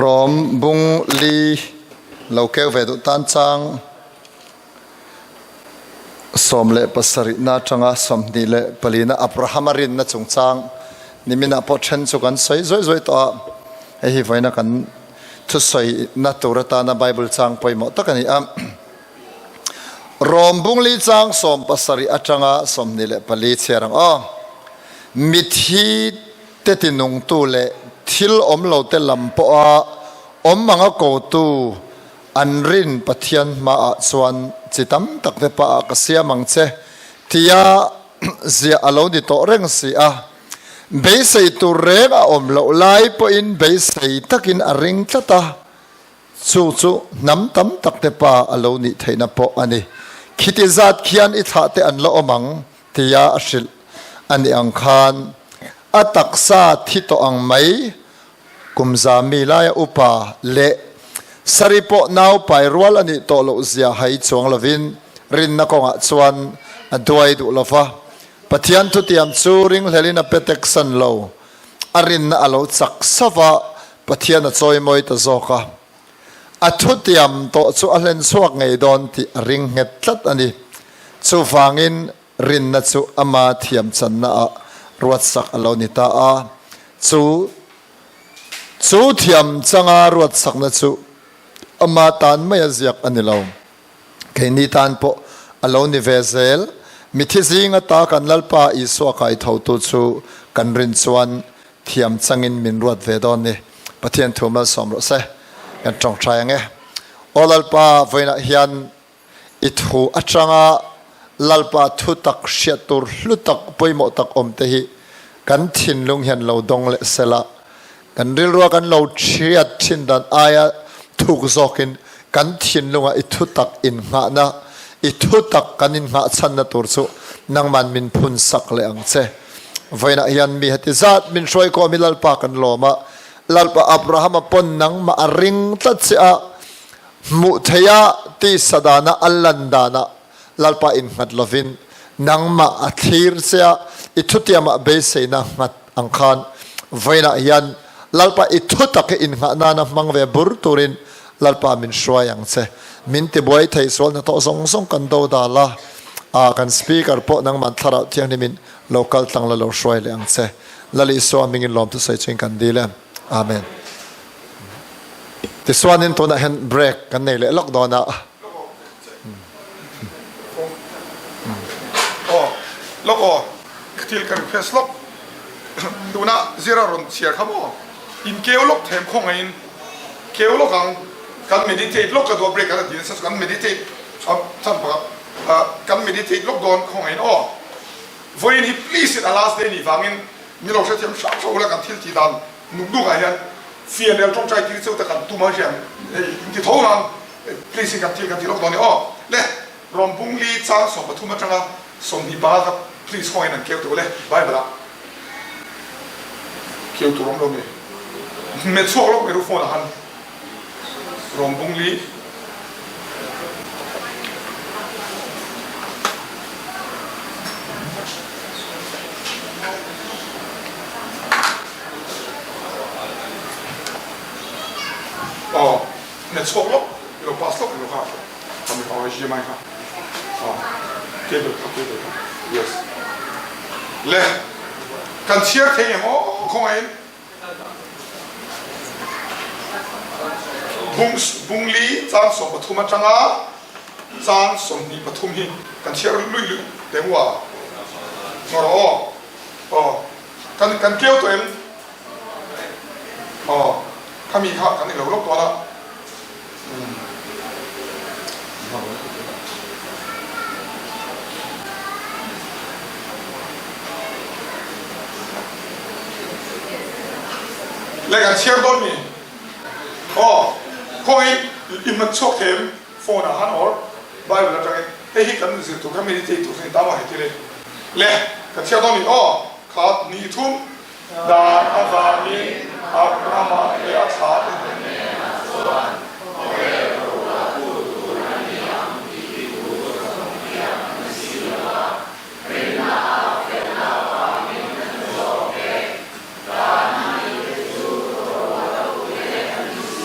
Rom bung li lo keu ve duh tan chang 17 na atanga 24 na Abrahama rinna chungchang niminah pawh then chu kan sawi zuai zuai tawh a, hei hi vawiina kan thusawi na tur atana Bible chang pawimawh tak a ni a. Rom bung li chang 17 atanga 24 chhiar ang aw. Mithi te tinungtu leh thil awm lo te lam pawha awm anga kotu an rin Pathian hmaah chuan chi tam tak te paah ka siam ang che tia ziah a lo ni tawh reng si a. Beisei tur reng a awm loh lai pawhin beisei takin a ring tlat a, chu chu hnam tam tak te pa a lo nih theihna pawh a ni. Khiti zat khian i thlah te an la awm ang tia a hrilh a nih ang khan a taksa thi tawh ang mai Kum zami laia upa leh sari pawh nau pai rual a nih tawh loh zia hai chuang lovin rinna kawngah chuan a duai duh lo va. Pathian thutiam chu ringhlelin a pe tek san lo. A rinna a lo chak sauh va, Pathian a chawimawi ta zawk a. A thutiam tawh chu a hlen chhuak ngei dawn tih a ring nghet tlat a ni. Chuvangin Rinna chu ama thiamchannaah ruatsak a lo ni ta a, chu chu thiamchanga ruatsakna chu ama tan maia ziak a ni lo. Keini tan pawh a lo ni ve zel. Mithi zinga ta kan Lalpa Isua kaithotu chu kan rin chuan thiamchangin min ruat ve dawn ni. Pathian thu malsawm rawh se. Kan tawngtai ang e. Aw Lalpa, vawiinah hian I thu atanga Lalpa thutak hriat tur hlu tak pawimawh tak awm te hi kan thinlung hian lo dawng leh sela, kan rilrua kan lo hriat thin dan aia thuk zawkin kan thinlunga i thutak innghahna, i thutak kan innghah chhanna tur chu nangman min phun sak leh ang che. Vawiinah hian mi heti zat min hruai khawm hi Lalpa kan lawm a, Lalpa Abrahama pawn nangmah a ring tlat che a, Hmuh theia tisa dana a lan danah Lalpa innghat lovin nangmah a thlir che a, i thutiamah beiseina nghat ang khan vawiinah hian Lalpa i thutak hi innghah nana hmang ve bur turin Lalpa min hruai ang che. Min tibuai thei sual hnathawh zawng zawng kan do dal a, a kan Speaker pawh nangman Thlarau Thianghlimin lo kal tlang la lo hruai leh ang che. Lal Isua mingin lawmthu sawi chungin kan dil em. Amen. Tichuanin tunah hian break kan nei leh lawk dawn a. Aw, lawk aw, thil ka request lawk. Tuna zira rawn chhiar kha maw? In keu lawk them khawngaihin keu lawk ang, kan meditate lawk ka duh a break kan ti nasa chu kan meditate chan pakhat kan meditate lawk dawn khawngaihin aw. Vawiin hi please in a last day nih vangin ni lo hrethiam hrang hrang ula kan thil tih dan Nuk nuk ah hian fianel tawngtai tir cheu ta kan tum a hian hei in ti tho ang please in kan thil kan ti lawk dawn ni aw le rawn bung li chang 13 atanga 25 kha please khawngaih in an keu tur le bible ah keu tur awm lo mi hmet chhuak lawk mai ru phone ah han rawn bung li Aw net chhuak lawk i lo pass lawk i lo kha ka mi aw HDMI kha aw cable kha cable kha yes le kan chhiar thei em aw khawngaihin Bung bung li chang 13 atanga chang 23 hi kan chhiar lui lui teh ngua ngaw rawh aw aw Kan kan keu tawh em? Aw, khami kha kan ilo lawk dawn a. Le kan chhiar dawn mi? Aw, khawngin i hman chhuak thei em? Phone ah han or Bible atangin hei hi kan zir tur kha meditate tur hi tam a hei thil hi. Le kan chhiar dawn mi? Aw. Khat ni thum dan avangin Abrahama leh a thlahte hnenah chuan khawvel rora tu tur a ni ang tih hi thu ka thawm thiam a ni si lo a, rinna a felna avangin kan zawk e. Dan a nihte chu rora tute an ni si.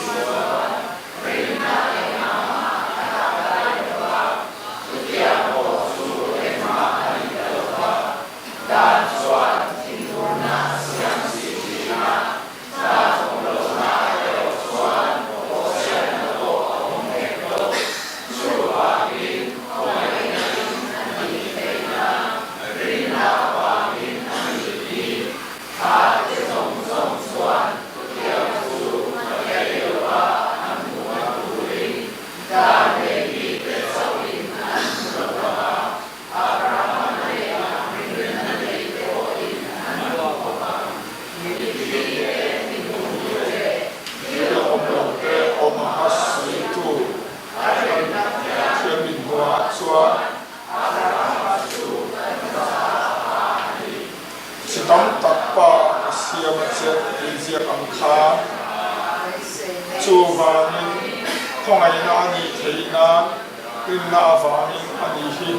ziak ang khan. Chuvangin khawngaihna a nih theih nan rinna avangin a nih hi.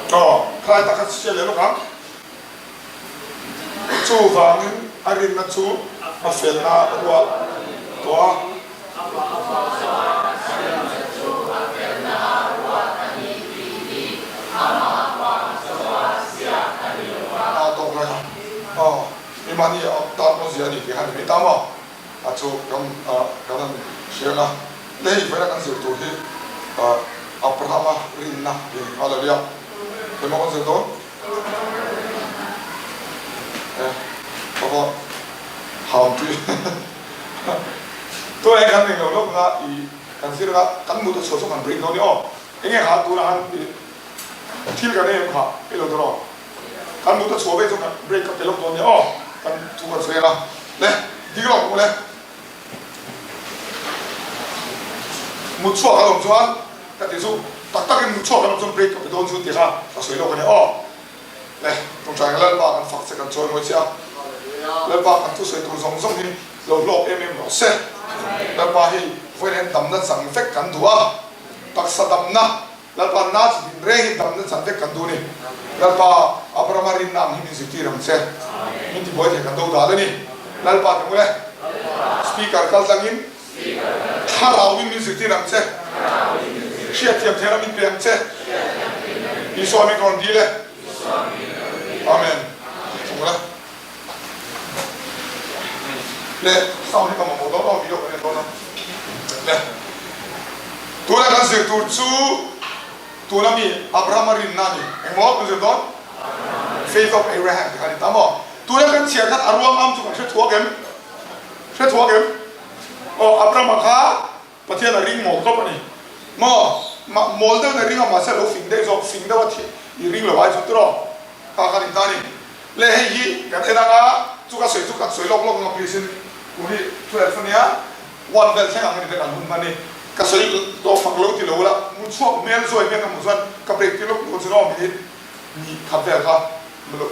Aw, khalai tak kha chhiar leh lawk ang. Chuvangin a rinna chu a felna rual tawh a. A tawk lai a, aw, i mahni tan pawn zia a ni tih kha ni mai ta maw? A chu kan kan han hria nga, le hei vawiina kan zir tur hi Abrahama rinna tih a ni nghal a nia, engmaw kan zir dawn? Tunah hian kan eng lo lawk nga i kan zir nga kan mut a chhuah chu kan break dawn i aw enge kha tunah han i thil kan em kha i lo dawn aw kan mut a chhuah vek chu kan break ka pe lawk dawn nia aw kan thu kan sawi anga le dik lawk mu le mut chhuak a lawm chuan ka ti chu tak takin mut chhuak a lawm chuan break ka pe dawn chu ti kha ka sawi lawk a nia aw. Le, tawngtai ka Lalpa kan fak che kan chawi mawi che a, Lalpa kan thusawi tur zawng zawng hi lo hlawk em em rawh se. Lalpa hi vawiin hian damna chang vek kan duh a, taksa damna, Lalpa na chi din reng hi damna chang vek kan duh a ni. Lalpa Abrahama rinna ang hi min zirtir ang che, min ti buai thei kan do dal a ni. Lalpa ti mawle, Speaker kal tlangin Thlarauin min zirtir ang che, hriatthiam theihna min pe ang che, Isua min rawn dil e. Amen. Chung la. Le, sound hi ka mamawh dawn aw, video kan en dawn a. Le, tuna kan zir tur chu tuna mi Abrahama rinna a ni. Engmaw kan zir dawn? Faith of Abraham tih kha a ni ta maw? Tuna kan chhiar khan a ruang am chu kan hre thuak em? Hre thuak em? Aw, Abrahama kha Pathian a ring mawl tawp a ni. Maw? Mah mawl deuhin a ring a, mahse a lo fing daih zawk, fing deuh a thi i ring lo ai chu tiraw? Kha kha ni ta a ni. Le hei hi kan en anga, chu ka sawi chu kan sawi lawk lawk ang a please in kum hi 12 a nia, one vel thleng ang a ni vek ang hun hman hi. Ka sawi tawh fak lo ti lo ula, mu chhuak hmel zuai hmel ka hmuh chuan ka break tir lawk lawk chu aw minute ni khat vel kha.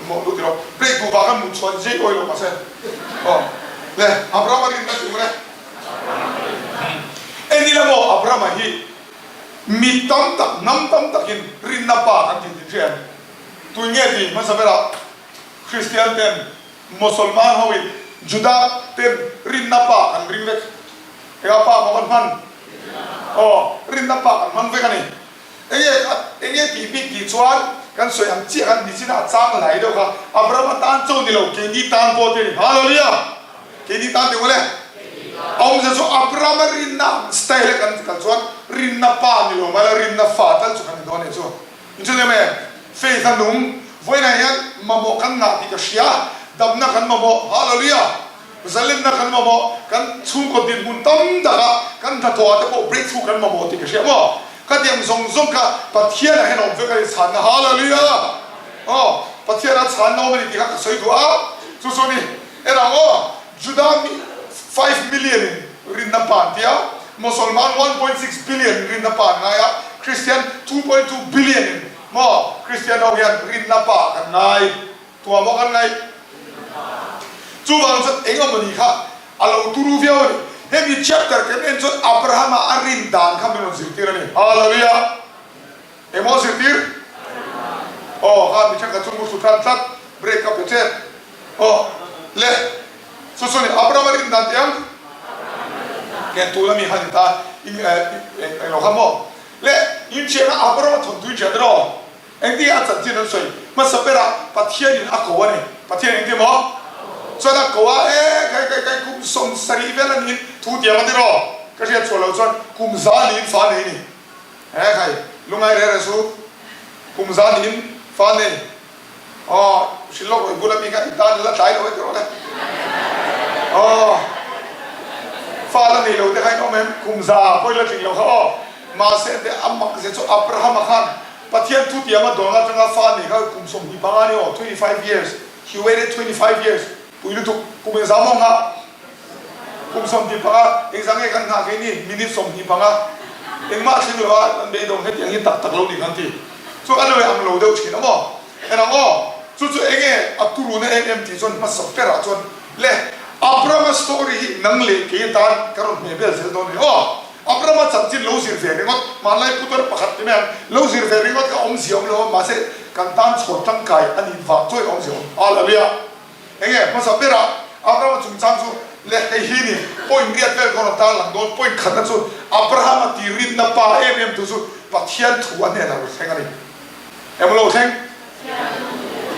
Mawh lu tiraw break duh vang a mut chhuan zei awi lo mahse aw le Abraham a rinna tur e en ila maw Abraham a hi mi tam tak hnam tam takin rinna pa kan tih thin hria em tui nge ti hmasa berah Kristian ten Mosolman ho in Juda ten rinna pa kan ring vek eng a pa maw kan hman aw rinna pa kan hmang vek a ni. Enge enge tih bik tih chuan kan sawi ang chiah khan nichin a chang lai deuh kha Abraham atan chaw ni lo keini tan pawh te a ni. Hallelujah! Keini tan tih ngawlh e. A awmzia chu Abraham a rinna ang style a kan kal chuan rinna pa ni lo mai la rinna fa tal chu kan ni dawn nih chu. Inchhun em em? Faith a nung. Vawiinah hian mamawh kan ngah tih ka hria. Damna kan mamawh. Hallelujah! Zalenna kan mamawh, kan chhungkaw dinhmun tam takah kan hnathawhah te pawh breakthrough kan mamawh tih ka hria maw? Ka tiang zawng zawng kha Pathianah hian a awm vek a ni chhanna Hallelujah! Aw. Pathian a chhan na awm a ni tih kha ka sawi duh a, chu chu ni en ang aw, Juda mi 5 million in rinna pa an ti a, Mosolman 1.6 billion in rinna pa an ngai a, Kristian 2.2 billion in maw Kristian ho hian rinna pa kan ngai, tua maw kan ngaih? Chuvang chuan eng emaw ni kha a lo turu viau a ni. Hemi chapter kan en chuan Abrahama a rin dan kha min rawn zirtir a ni. Hallelujah! Engmaw zirtir? Aw kha mi thenkhat chu mu thlu tan tlat, break ka pe tep. Aw le, chu chu ni Abrahama rin dan tih ang? Ken tuna mi han ta eng eng lo kha maw? Le, inṭhian a Abrahama thawntui ṭhian te rawh. Engtin a chanchin an sawi hmasa berah Pathianin a ko a ni. Pathian engtin maw? Chuan a ko a, E kai kai kai kum 70 vel a niin thu tiam a ni rawh. Ka hriat chhuah loh chuan kum za niin fa nei ni. E khai, lungai reh reh su. Kum za niin fa nei. Aw, hrilh lawk rawh i bula mi kha i tan la tlai lo e tiraw le. Aw, fa la nei lo te kha in awm em? Kum za pawh i la tling lo kha aw. Mahse te a mak zia chu Abrahama khan Pathian thu tiam a dawn atanga fa nei kha kum 25 ni aw, 25 years, he waited 25 years, pui lutuk, kum engzah maw nghah? Kum 25, engzah nge kan nghah kei ni? Minute 25, engmah a thleng lo a, kan beidawng hetiang hi tak tak lo ni kan ti. Chu a lo ang lo deuh thin a maw? En ang aw, chu chu enge a turuna em em tih chuan hmasa berah chuan le Abrahama story hi nang leh kei atan ka rawn hmeh vel zel dawn a ni aw. Abrahama chanchin lo zir ve ringawt, hmanlai putar pakhat ti mai ang, lo zir ve ringawt kha awmzia awm lo a, mahse kan tan chhuat tangkai a nih vang chuai awmzia awm. Hallelujah! Enge hmasa berah Abrahama chungchang chu le hei hi ni, point riat vel ka rawn tarlang dawn, point khatna chu Abrahama ti rinna pa em em tu chu Pathian thu a hnenah lo thleng a ni. Emaw lo thleng?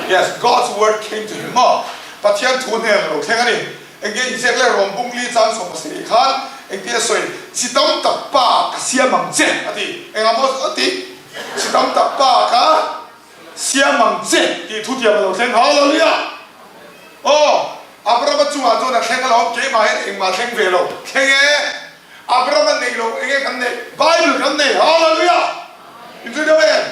Yes, God's word came to him maw? Pathian thu a hnenah lo thleng a ni. Engtia inziak leh rawng bung li chang 70 khan engtia a sawi, Chi tam tak pa ka siam ang che, a ti. Engah maw a ti? Chi tam tak pa ka siam ang che tih thu tiam a lo thleng. Hallelujah! Aw, Abrahama chungah chuan a thleng alawm, keimah hian engmah thleng ve lo. Thleng e! Abrahama neih loh enge kan neih? Bible kan nei. Hallelujah! Inzui deuh em?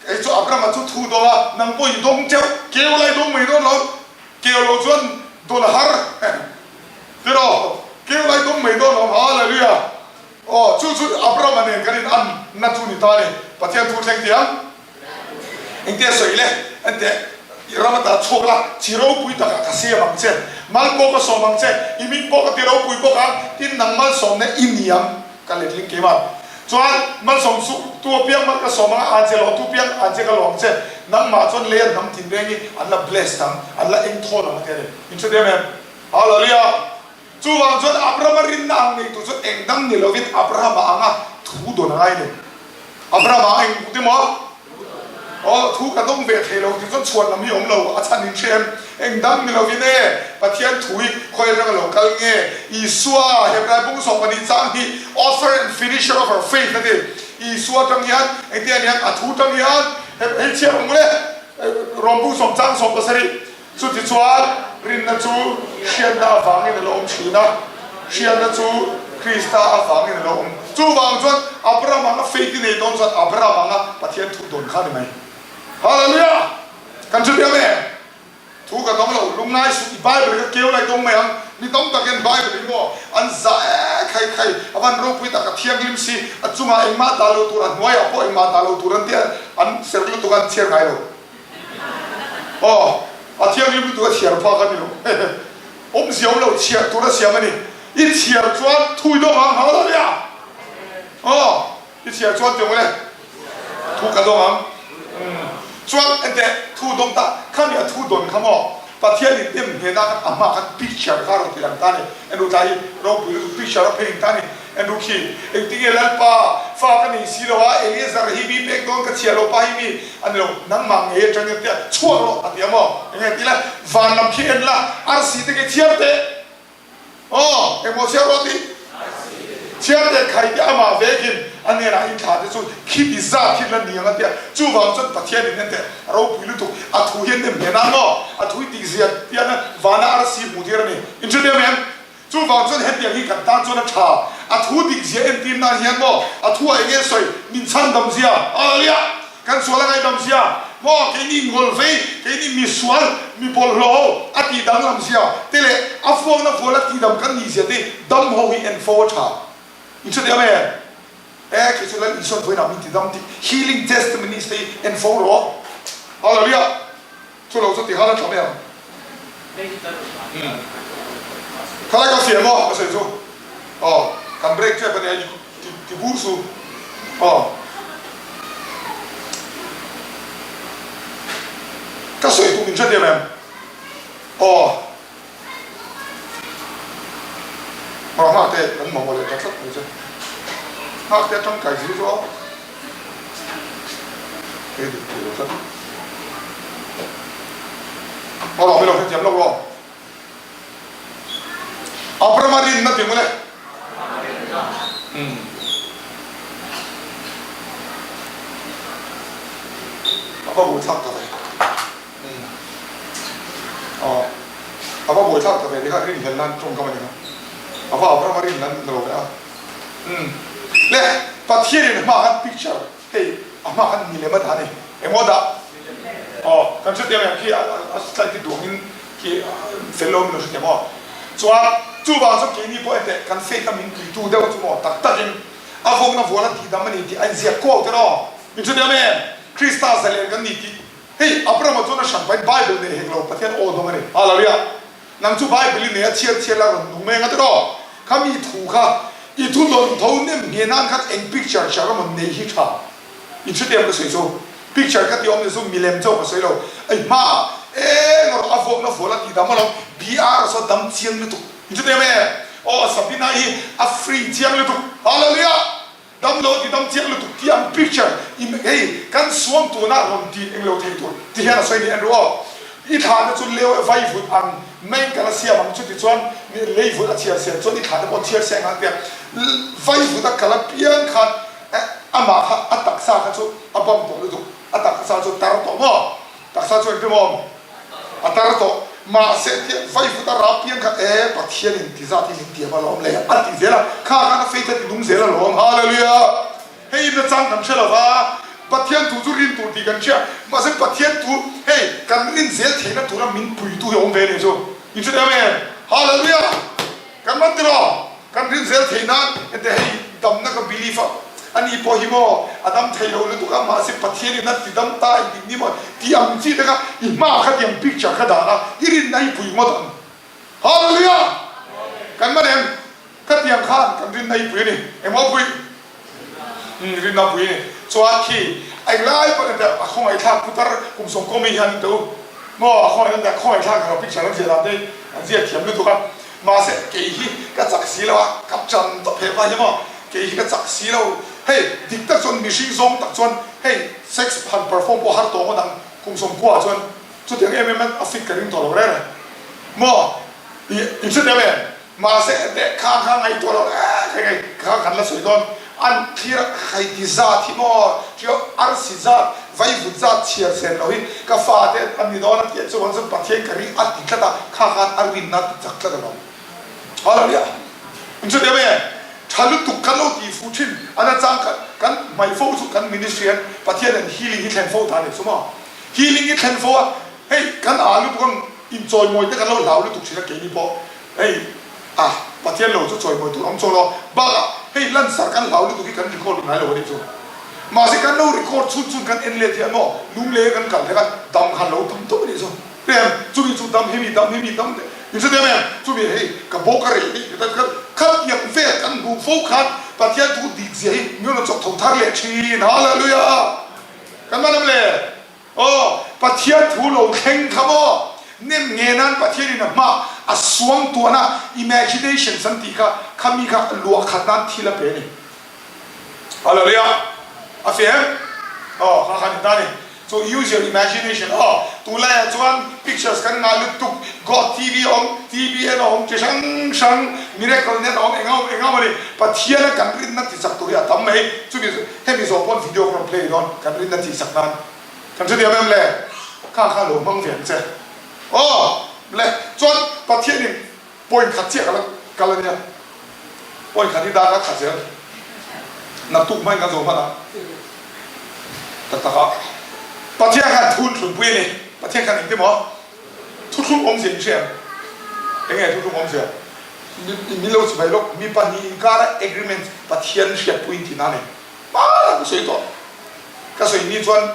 Kei chu Abrahama chu thu dawng a, nang pawh i dawng teuh, keu lai dawng mai dawn lo. Keu lo chuan dawn a har tiraw? Keu lai dawng mai dawn awm Hallelujah! Aw, chu chu Abrahama nen kan in an na chu ni ta ni. Pathian thu thleng tiang engtia sawi le? Enteh, i ram ata chhuak la, chi ropui takah ka siam ang che, mal pawh ka sawm ang che, i min pawh ka ti ropui bawk ang, tin nang malsawmna i ni ang. Ka letling keimah chuan malsawm suh, tu apiang mal ka sawm anga, an che lo, tu piang an che ka lo ang che, nangmah chuan lei an hnam tin reng i an la blessed ang, an la eng thawl ang a ti a ni. In hre diam em? Hallelujah! Chuvang chuan Abrahama rinna ang nei tur chuan eng dang ni lovin Abrahama anga thu dawn a ngai a ni. Abrahama ang eng ti maw? Aw, thu ka dawng ve thei lo tih chuan chhuan lam hi awm lo, a chhan in hre em? Eng dang ni lovin e, Pathian thu hi khawi atanga lo kal nge? Isua, Hebrai bung 12 chang hi author and finisher of our faith a ti. Isua atang hian, engtin a niang, a thu atang hian, hei chhiar awm le, Rom bung sawm chang 17. Chutichuan, rinna chu hriatna avangin a lo awm thin a, hriatna chu Krista avangin a lo awm. Chuvang chuan Abraham anga faith i nei dawn chuan Abraham anga Pathian thu dawn kha a ni mai. Hallelujah! Kan hre biak em? Thu ka dawng lo, lungngai suh, i Bible kha keu lai dawng mai ang. Mi tam tak hian Bible hi maw an zah e khai khai, a van ropui tak, a thianghlim si, a chungah engmah dah lo tur, a hnuaiah pawh engmah dah lo tur an ti a, an ser lutuk a, an chhiar ngai lo. Aw, a thianghlim lutuk a chhiar phak a ni lo. Awmzia awm lo, chhiar tur a siam a ni. I chhiar chuan thui dawng ang, Hallelujah! Aw, i chhiar chuan tiang le, thu ka dawng ang. Umm, chuan enteh, thu dawng ta, khami a thu dawn kha maw? Pathian in dem hnena khan a hma khan picture kha a rawn ti lang ta a ni. Enru tlai hi ropui lutuk picture a paint ta a ni. Enru khi, engtinge Lalpa, fa ka nei si lo a, Eliezer hi mi pek dawn ka chhia lo pa hi mi a ni lo, nangmah ngei atang hian tia chhuak rawh a ti a maw? Enge ti la, van lam khi en la, arsi te khi chhiar teh. Aw, engmaw chhiar rawh tih? Chhiar teh khai teh amah vekin a hnenah in thla te chu khi ti zat hi la ni ang a tia. Chuvang chuan Pathian in en teh, a ropui lutuk, a thu hi an nem hnen a maw? A thu hi tih zia tiana vana arsi hmuh tir a ni. In hre diam em? Chuvang chuan hetiang hi kan tan chuan a tha. A thu dik zia entir nan hian maw a thu ah enge sawi? Min chhan dam zia. Hallelujah! Kan sual a ngaidam zia. Maw keini ngawlvei, keini misual, mi bawlhhlawh ho a tih danglam zia te leh a vuakna vual a tihdam kan nih zia te dam ho hi en fo a tha. In hre diam em? E kei chu Lal Isuan vawiinah min tidam tih healing testimonies te hi en fo rawh. Hallelujah! Chu lo chu ti hal a tha mai ang. Khalai ka fiah maw ka sawi chu. Aw kan break tep ania i ti bur su. Aw. Ka sawi tum in hre diam em? Aw. Aw nghak te kan mamawh leh ta tlat mai che. Nghak te atang kai zir chu aw. Hei dik thei lo tlat. Aw rawh milo hrethiam lo rawh. Abrahama rinna ti mawle. Umm. A va buaithlak ta ve. Umm. Aw. A va buaithlak ta ve ti kha rinhlelh nan tawngkam a ni kha. A va Abrahama rin nan lo ve a. Umm. Le Pathianin a hma khan picture hei a hma khan milem a dah a ni. Engmaw a dah? Aw. Kan hrethiam em khi a slide hi duangin khi fel lo min lo hrethiam aw. Chuan chuvang chuan keini pawh enteh kan faith a min puitu deuh chu maw tak takin a vawkna vual a tihdam a ni tih a inziak kuau te rawh. Min hrethiam em? Krista zalen kan ni tih Hei, Abrahama chuan a hran pahin Bible nei hek lo, Pathian aw dawng a ni. Hallelujah! Nang chu Bible i nei a, chhiar chhiar la rawn nung mai ang a tiraw? Kha mi thu kha i thu dawn tho nem nghe nan khan eng picture chhiar emaw nei hi tha. In hrethiam ka sawi chu. Picture ka tih awm ni chu milem chauh ka sawi lo. I hmaah eng erawh a vuakna vual a tih dam alawm. BR saw dam chiang lutuk. In hrethiam em? Aw, Sabina hi a free chiang lutuk. Hallelujah! Dam lo ti dam chiang lutuk tih ang picture in hei kan suam tuna rawn tih eng lo thei tur ti hian a sawi ni en ru aw. I thla te chu leu e vai vut ang main kal a siam ang chuti chuan mi lei vut a chhiar sen chuan i thla te pawh chhiar seng ang tia vai vut a kal a piang khan amah kha a taksa kha chu a bam tawh lutuk a taksa chu tar tawh maw Taksa chu engtin awm? A tar tawh. Mahse tia vaivut a rap piang kha e Pathian in ti zat hi min tiam alawm le a ti zel a, kha khan a faith a ti nung zel alawm. Hallelujah! Hei inna chang kan hre lova, Pathian thu chu rin tur tih kan hria, mahse Pathian thu hei kan rin zel theihna tura min puitu hi a awm ve nih chu. In hre em em? Hallelujah! Kan man tiraw? Kan rin zel theih nan hete hei damna ka believe a, ani pawh hi maw a dam thei lo lutuk a, mahse Pathian in a ti dam ta engtik ni maw ti ang chi te kha i hma kha tiang picture kha dan a, i rinna i pui ngawt ang. Hallelujah! Kan man em? Kha tiang khan kan rinna i pui a ni. Engmaw pui? Umm rinna pui a ni. Chuan khi englai pawh hete a khawngaihthlak putar kum sawmkawmi hian teu maw a khawngaih a khawngaihthlak ang picture an ziah dan te an ziah thiam lutuk a. Mahse, kei hi ka chak si lo a, ka chan tawp he vai hi maw, kei hi ka chak si lo. Hei, dik tak chuan mihring zawng tak chuan hei sex han perform pawh har tawh ngawt ang, kum sawmkua ah chuan chutiang em em a fit ka ring tawh lo reng reng maw, i in hre tel em? Mahse, teh kha kha ngaihtuah lo eh hei hei kha kan la sawi dawn, an thlir a hei ti zat hi maw, ṭio arsi zat, vaivut zat chhiar sen lo hi ka fate an ni dawn a tih chuan chuan Pathian ka ring a ti tlat a, kha khan a rinna a ti chak tlat alawm. Hallelujah! In chu diam e, tha lutuk kan lo tih fuh thin a nachang kha kan hmaih fo chu kan ministry hian Pathian in healing hi thlen fo ta a ni chu maw? Healing hi thlen fo a, hei kan ah lutuk ang inchawimawi te kan lo hlau lutuk thin a keini pawh hei ah Pathian lo chu chawimawi tur awm chuang lo bakah hei lansar kan hlau lutuk hi kan record ngai lo a nih chu. Mahse kan lo record chhun chhun kan en let hian maw lunglei a kan kal hlek a dam khan lo tam tawp a nih chu. Hriam chumi chu dam hemi dam hemi dam te in hre em em chumi hei ka bawk a rei hei ka tan khan khatiang vel kan hmuh fo khan Pathian thu dik zia hi min rawn chawk tho thar leh thin Hallelujah kan man em le aw Pathian thu lo thleng kha maw nem nge nan Pathian in a hma a suang tuan a imaginations an tih kha khami kha luah khat nan thil a pe a ni. Hallelujah! A feh em? Aw, kha khan in ta ni. So use your imagination aw. Tunlaiah chuan pictures kan ngah lutuk, God TV a awm, TBN a awm, chi hrang hrang, Miracle Net a awm, eng a awm, eng a awm a ni. Pathiana kan rinna tichak tur hi a tam mai. Chumi hemi zawh pawn video ka rawn play dawn, kan rinna tihchak nan. Kan hrethiam em le? Kha kha lo hmang ve ang che. Aw, le, chuan Pathianin Point khat chiah ka la kal a nia. Point khat hi dar ka khat zel. Naktuk hmain kan zo hman a. Tak tak a. Pathian khan thu thlunpui a ni. Pathian khan engti maw? Thuthlung awmzia in hria em? Enge thuthlung awmzia? Min lo chimai lawk, mi pahnih inkara agreement Pathian hriatpui in tihna a ni. Hmanah ka sawi tawh. Ka sawi ni chuan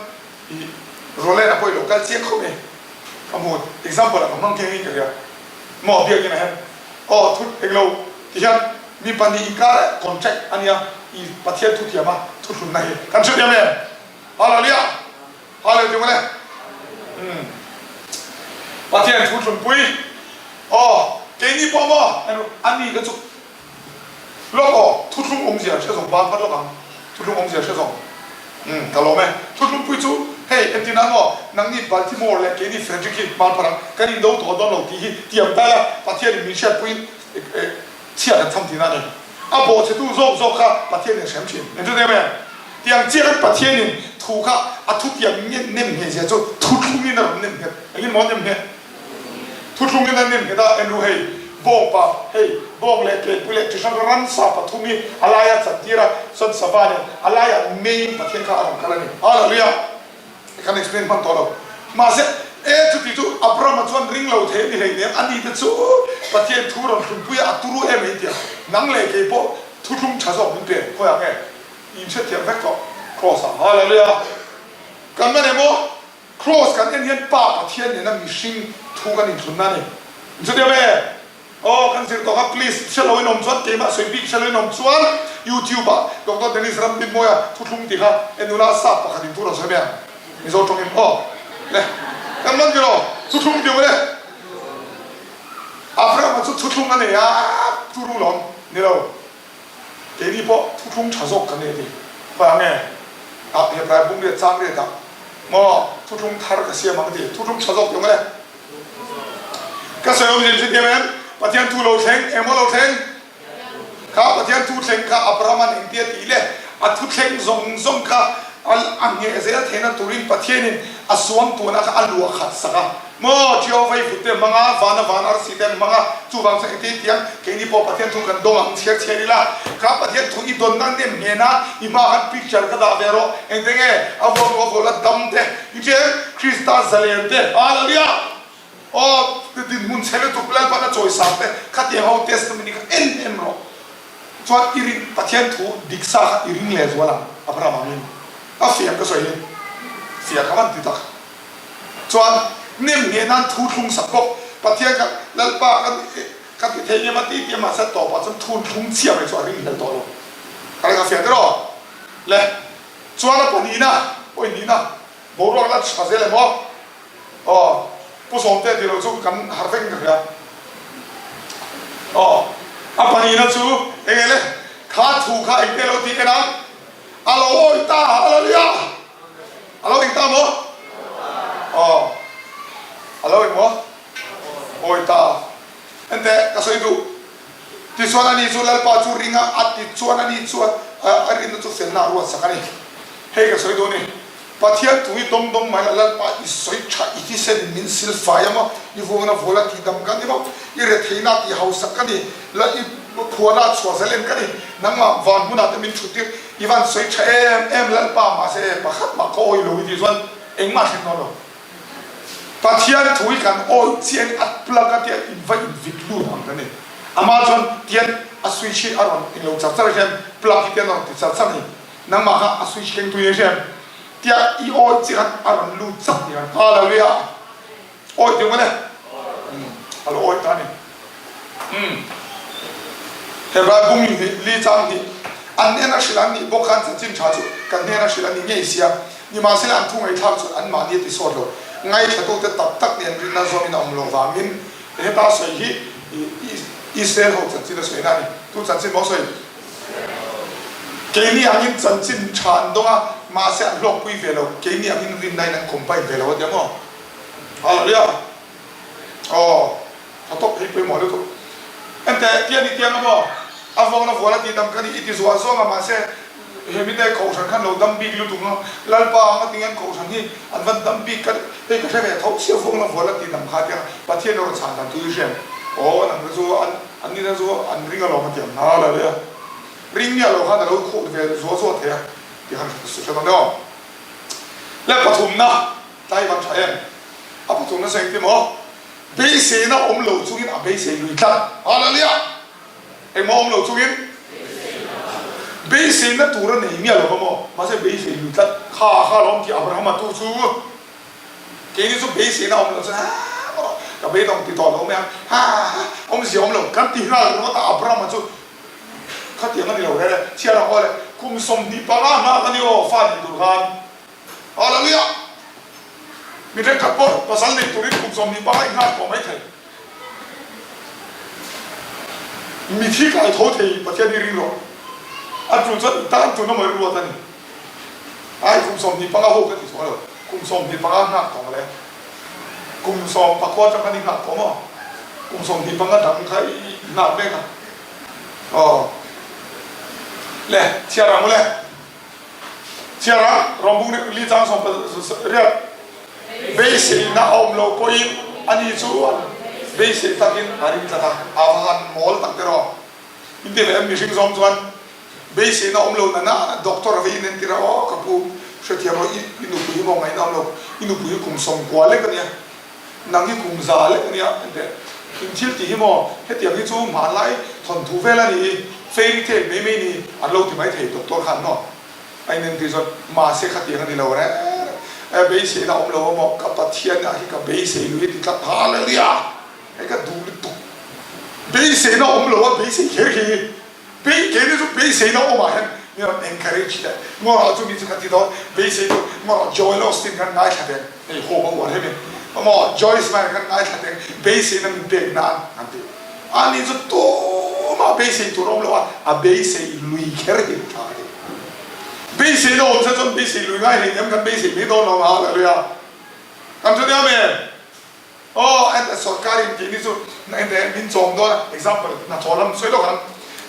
i Roland a pawh i lo kal chiang khawp mai. Ka hmu example ah ka hmang keng in ka hria. Maw biakin a hem. Aw thu englo ti hian mi pahnih inkara contract a nia i Pathian thuthiama thuthlunna hi kan hrethiam em? Hallelujah! Hallelujah ti mawle. Umm. Pathian thu thlunpui. Aw, keini pawh maw? En ru, ani ka chu lawk aw, thuthlung awmzia hre zawng ban vat lawk ang. Thuthlung awmzia hre zawng. Umm, ka lawm e. Thuthlungpui chu hei entir nan maw, nangni Baltimore leh keini Frederick hi hman pharh ang, kan indo tawh dawn lo tih hi tiam ta ila, Pathianin min hriatpuiin chhia kan chham tihna a ni. A bawhchhetu zawk zawk kha Pathianin a hrem thin. Engtin em em? Tiang chiah khan Pathianin thu kha a thutiam nem ngheh zia chu thuthlungin a rawn nem nghet. Engin maw a nem ngheh? Thuthlungin a nem nghet a, Enru hei, bawngpa, hei, bawng leh keipui leh chi hrang ramsa pathum hi a laia chantir a, chuan sava nen a laiah meiin Pathian kha a rawn kal a ni. Hallelujah! Kan explain hman tawh lo. Mahse, e chuti chu Abraham-a chuan ring lo thei a ni hleinem, ani te chu Pathian thu rawn hlunpui a, a turu em ei tia. Nang leh kei pawh thuthlung tha zawk min pe, khawiah nge i inhrethiam vek tawh Kraws-ah. Hallelujah! Kan man emaw Kraws kan en hian Pa Pathian nena mihring thu kan inthlunna a ni. Inchutiang e? Aw kan zir tawh kha please hre lo in awm chuan keimah sawi bik hre lo in awm chuan YouTube ah Doctor Dennis Ramdinmawia thuthlung tih kha en ula sap pakhat in thu rawn sawi mai ang Mizo tawng in aw le kan man tiraw thuthlung tih ule Abraham-a chu thuthlung a nei a turu lawm ni lo keini pawh thuthlung tha zawk kan nei a ti khawiah nge ah Hebrai bung riat chang riat ah maw thuthlung thar ka siam ang a ti thuthlung tha zawk tih ule Ka sawi awm zin hrethiam em? Pathian thu lo thleng, engmaw lo thleng? Kha Pathian thu thleng kha Abraham-a'n engtia tih le? A thu thleng zawng zawng kha a ngheh zel theihna turin Pathianin a suangtuahna kha a luah khat sak a. Maw Jehovah i vut te hmang a, vana van arsi te an hmang a, chuvang chuan engtia i tiang? Keini pawh Pathian thu kan dawng ang chhiar chhiar ila, kha Pathian thu i dawnna nem hnena i hma khan picture kha dah ve rawh. Engte nge a vuak a vuah la dam te i chen Krista zalen te Hallelujah! Aw dinhmun chhe lutuk Lalpan a chawisang te khatiang ho testimony kha en en rawh. Chuan i ring Pathian thu dik sa kha i ring leh zual ang Abraham angin a fiah ka sawi hi fiah ka van ti tak. Chuan nem ngheh nan thu thlung sak bawk Pathian kha Lalpa kan Ka ti thei ngem a ti tih mahse tawpah chuan thun thlung chhia mai chu a ring hlel tawh lo. Ka ring a fiah tiraw? Le, chuan a pahnihna, pawihnihna, boruak la tha zel em aw? Aw, Pu Sawmte tih loh chu kan harh vek in ka hria. Aw, a pahnihna chu eng nge le? Kha thu kha engte lo tih en a, a lo awi ta, Hallelujah! A lo eng ta maw? Aw, a lo eng maw? Awi ta. Enteh, ka sawi duh. Tichuan ani chu Lalpa chu ring a, a ti chuan ani chuan a rinna chu felna a ruat sak a ni. Hei ka sawi duh a ni. Pathian thu hi dawng dawng mai la, Lalpa i sawi tha, i thisen in min sil fai a maw, i vuangna vual a tihdam ka ni maw, i retheihna a tihhausak ka ni, la i phuahna a chhuah zalen ka ni, nangmah van hmunah te min thut tir, i van sawi tha em em Lalpa, mahse pakhat mah ka awi lo i tih chuan engmah hrim dawn lo. Pathian thu hi kan awih chiah in a plug a tia in va in vit lut ang ka ni. Amah chuan tian a switch hi a rawn englo char char hian plug hi tian a rawn ti char char ni. Nangmah kha a switch keng tui hian tia i awih chiah khan a rawn lut chak ni ang. Hallelujah! Awih deuh mawle? Umm a lo awih ta a ni. Umm. Hebrai bung in hnih, li chang hnih, an hnena hrilh an nih bawk khan chanchin tha chu kan hnena hrilh an ni ngei sia. Nimahsela an thu ngaihthlak chuan anmahni a ti sawt lo. Ngaithlatute tak tak nen rinna zawmin a awm lo vangin heta sawi hi Israel ho chanchin a sawina a ni. Tu chanchin maw sawi? Keini angin chanchin tha an dawng a, mahse an hlawkpui ve lo. Keini angin rinna in an combine ve lo a tia maw? Hallelujah! Aw. A tawp hi pawimawh lutuk. Enteh, tian i tiang a maw? A vawngna vual a tih dam ka ni, i ti zuah zawng a, mahse he mite kohhran khan lo dam bik lutuk ang. Lalpa ang a tinge an kohhran hi an van dam bik ka hei ka hre ve tho sia vawngna vual a tih dam kha tiang Pathian erawh chhan dan tu i hriat. Aw nang te chu an an nina chu an ring alawm a ti ang hna la le a. Ring miah lo khan a lo khuh ve zuah zuah thei a tih khan hre dawn deuh ang. Le pathumna, tlai van tha em? A pathumna chu engti maw? Beiseina awm lo chungin a beisei lui tlat. Hallelujah! Engmaw awm lo chungin? Beiseina tur a nei miah lo va maw? Mahse beisei lui tlat. Kha kha lawm tih Abrahama tu chu keini chu beiseina awm lo chuan ha maw ka beidawng ti tawh lo mai ang ha ha awmzia awm lo kan ti nghal ringawt a Abrahama chu Khatiang a ni lo rere, chhiar ang aw le, kum 25 hma kha ni aw fa nei tur khan. Hallelujah! Mi thenkhat pawh pasal nei turin kum 25 i nghak tawh mai thei. Mi thi kai tho thei Pathian hi ring rawh. A tul chuan i tan tun amaw i ruat a ni. Ai kum 25 ho ka ti tawh lo, kum 25 nghak tawh le. Kum sawmpakua atang khan i nghak tawh maw? Kum 25 dang kha i nghak mek a. Aw. Le, chhiar ang u le. Chhiar ang, Rawmbung li chang 18. Beiseina a awm lo pawhin ani chuan beisei takin a ring tlat a, a va han mawl tak te rawh. In ti ve em mihring zawng chuan beiseina awm lo nana doctor a va inentir a, aw ka pu hrethiam rawh i nupui hi maw ngaihna awm lo, i nupui hi kum 90 lek a nia. Nang hi kum za lek ania enteh in thil tih hi maw hetiang hi chu hmanlai thawnthu vel a ni fairy tale mai mai ni an lo ti mai thei doctor khan maw a in entir chuan mahse khatiang a ni lo reng reng e beiseina awm lo a maw ka Pathian ah hi ka beisei lui a ti tlat hallelujah hei ka duh lutuk beiseina awm lo a beisei kher khi Bei keini chu beiseina awmah hian min rawn encourage leh ngawrah chu mi chu ka ti dawn, beisei chu ngawrah Joel Osteen khan ngaithla teng, hei hope a uar hemi maw Joyce Meyer khan ngaithla teng, beiseina min pek nan an ti. Ani chu tumah beisei tur awm lo a, a beisei lui kher hi tha ka ti. Beiseina awm se chuan beisei lui ngai hleinem kan beisei mai dawn lo ang hallelujah. Kan hre deuh em? Aw, ente sorkar in tih ni chu ente min chawm dawn a, example, hnathawh lam sawi lawk ang,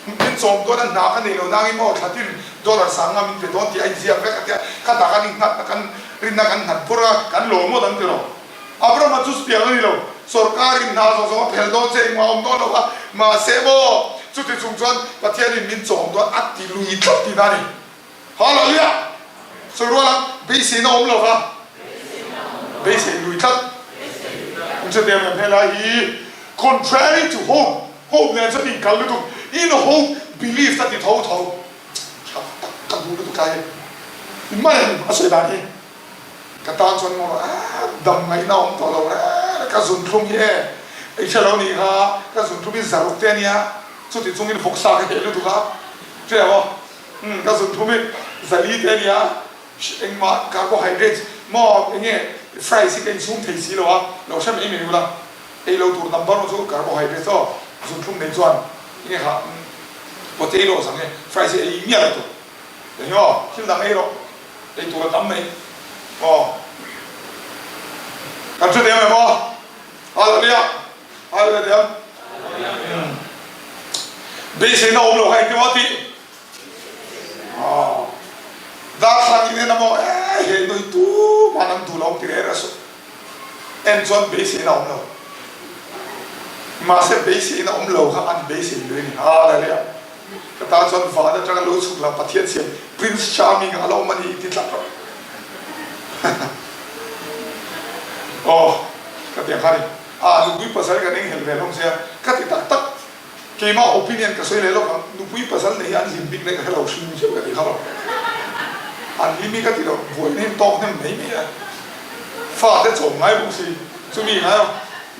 min chawm dawn a, hna ka nei lo nangin maw thla tin dollar sanga min pe dawn tih a inziak vek a tia, khatah kan innghat a, kan rinna kan nghat bur a, kan lawm ngawt ang tiraw. Abraham-a chu chutiang a ni lo, sorkar in hna zawng zawng a phel dawn che engmah a awm dawn lo a, mahse maw chuti chung chuan Pathianin min chawm dawn a ti lui tlat tihna a ni. Hallelujah! Sawi rual ang, beiseina awm lo va, beisei lui tlat. An hre teh em helai hi contrary to hope, hope nen chuan inkal lutuk, in hope believe ta ti tho tho. Tha tak ka duh lutuk tlai hi. In man em a sawi dan hi. Ka tan chuan maw ah dam ngaihna awm tawh lo reng ka zunthlum hi e, i hre lo nih kha, ka zunthlum hi zaruk te ania, chuti chungin vawksa ka heh lutuk a, hria maw? Umm ka zunthlum hi zali te ania, engmah carbohydrates maw enge fries hi ka insum thei si lo a, lo hre mai mai ula, ei lo tur number one chu carbohydrates aw, zunthlum nei chuan enge kha potatoes ang e, fries hi ei miah lo tur, eng aw thil dang ei rawh. Ei tur a tam mai aw. Kan hre diam em aw? Hallelujah! Hallelujah diam. Beiseina awm lo kha engtin maw tih? Aw. Darthlang in en a maw? Eh, he nui tuman an duh lo ti reh reh suh. En chuan beiseina awm lo. Mahse beiseina awm lo kha an beisei lui a ni. Hallelujah! Ka tan chuan van atanga lo chhuk la Pathian siam Prince Charming a lo awm a ni ti tlat rawh. Aw ka ti ang kha ni. Ah nupui pasal kan enghelh ve hlawm sia ka ti tak tak. Keimah opinion ka sawi leh lawk ang nupui pasal nei hi an hlim bik na ka hre lo hrim hrim ka ti kha lo. An hlim hi ka ti lo buai hnem tawk hnem mai mai a. Fate chawm ngai bawk si chumi ngai a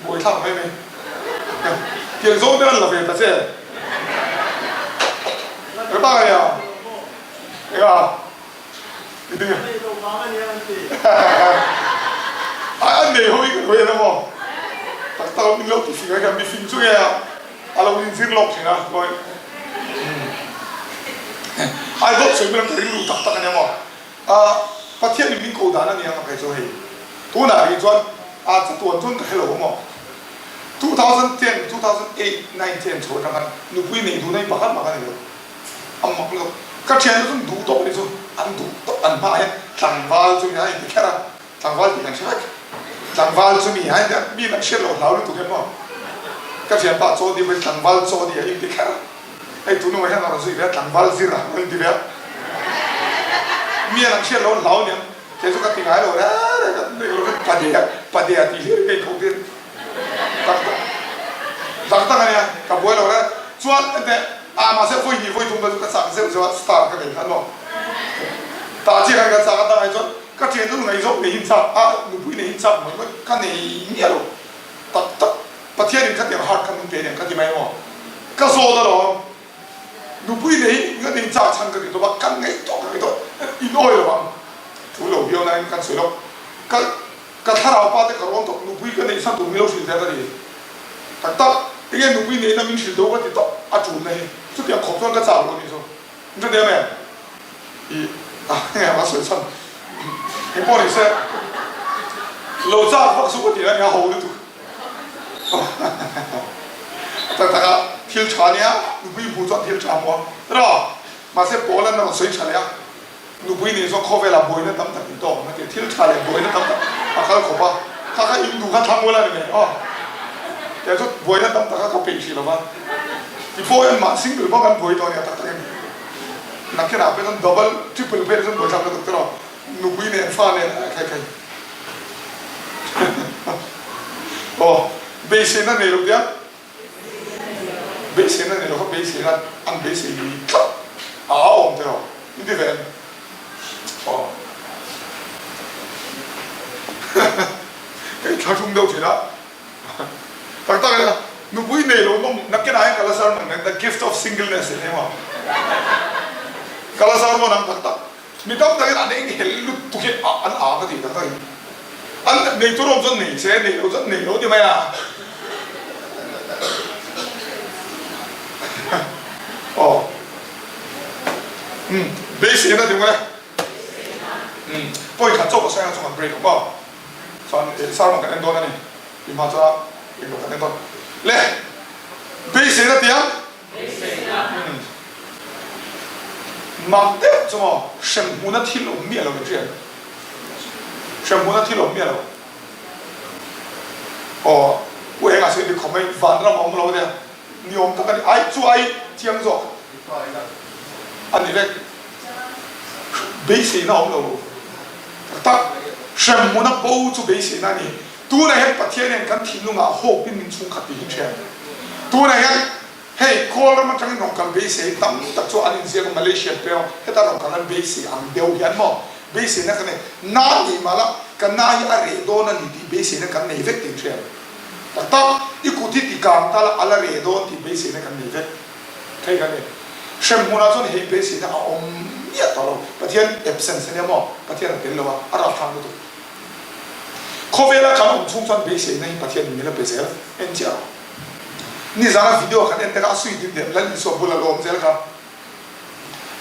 buaithlak mai mai. Tiang zawng te an la ve ta che. Ka ta nia. Eka. Ai an nei ho hi ka hruai emaw. Tak tak min lo ti fing a hian mi fing chu nge a a lo inzir lawk thin a khawi. Ai dawt sawi mai ka rilru tak tak ania maw. Pathian in min ko dan a nia ka phei chu hei tunah rih chuan a chatuan chuan ka hre lo maw. 2010, 2008, 9, 10 chho atang khan nupui nei duh nei pakhat mah ka ni lo. A mak lutuk. Ka thiante chu duh tawp a ni chu. An duh tawp an hmaah hian tlangval chu mi a inti kher a, tlangval tih kan hre vek. Tlangval chu mi a inti a, mi an hriat loh hlau lutuk hian maw. Ka thianpa chaw dih pawhin tlangval chaw dih a inti kher a. Hei tunah hian a rawn zui ve a, tlangval zir a rawn inti ve a. Mi an hriat loh hlau aniang. Kei chu ka ti ngai lo reng reng ka nei lo ka padea padea tih hlir ka inkhawk tir tak tak tak tak a nia ka buai lo reng chuan enteh ah mahse vawi hnih vawi thum kha chu ka chak zeuh zeuh a star ka nei khan maw tah chiah khan ka chak a dangah chuan ka thian chu ngaihzawng nei hin chak a nupui nei hin chak mai mai ka nei miah lo tak tak Pathianin khatiang heart kha min pe nen ka ti mai maw ka zawt alawm. Nupui nei nga nei chak chhan ka ti tawp a, kan ngaih tawh ka ngaih tawh in awi lo ang thu lo viau nain kan sawi lo. Ka ka thlarau pa te ka rawn tawp nupui ka neih chhan tur min lo hrilh zel ka ti tak tak. Enge nupui neihna min hrilh do ka ti tawp a tulna hi chutiang khawp chuan ka chak lo a nih chu. Min hre diam em? I a enge a sawi chhan engpawh ni se lo chak vak chu ka ti a nia ho lutuk. Tak tak a thil tha nia nupui hmuh chuan thil tha hmu a rawh mahse Paul an rawn sawi tha leh a nupui nen chuan khawvelah buaina tam tak in tawk ang a ti a thil tha leh buaina tam tak a kal khawp a kha kha in duh kha thlang ula ni mai aw kei chu buaina tam tak a ka peih hrih lova ti pawh hian mah single bawk an buai tawh a nia tak tak in nakinah pawh chuan double triple phei chuan buaithlak lutuk te rawh nupui nen fa nen a khai khai. Aw, beiseina nei lo tia, beiseina nei lo kha beiseina an beisei lui tlat a a awm teh aw, in ti ve em? Aw, ka inthlahrung deuh thin a, tak tak a nia, nupui nei lo nawm nakinah hian ka la sermon ang, the gift of singleness tih eng emaw ka la sermon ang tak tak. Mi tam takin an enghelh lutuk hi an ang a tih tak tak in an nei tur awm chuan nei se, nei lo chuan nei lo ti mai a. Aw umm beiseina ti mawle umm point khat chauh ka sawi ang chu kan break ang aw chuan sermon kan en dawn a ni tih hma chuan englo kan en dawn le beiseina ti ang. Mak deuh chu maw hremhmuna thil awm miah lo in hriat? Hremhmuna thil awm miah lo. Aw, u engah sawi dik khawp mai, vanram a awm lo ania, ni awm tak a ni, ai chu ai chiang zawk a ni vek. Beiseina a awm lo tak tak, hremhmuna bo chu beiseina a ni. Tunah hian Pathian hian kan thinlungah hope in min chhungkhat tih hi hria. Tunah hian hei Kawl ram atangin rawn kal beisei tam tak chu an inziak a, Malaysia an peng a, heta rawn kal an beisei ang deuh hian maw beiseina kan nei. Na nei mah la, ka na hi a reh dawn a ni tih beiseina kan nei vek tih in hria. Tak tak, i kut hi ti kang ta la, a la reh dawn tih beiseina kan nei vek thei kan ni. Hremhmunah chuan hei beiseina a awm miah tawh lo. Pathian absence a nia maw, Pathian a tel lo a, a rapthlak lutuk. Khawvela kan awm chhung chuan beiseina hi Pathian in min la pe zel en chiah rawh. Nizana video kan en te kha a sui din leh Lal Isua bula lo awm zel kha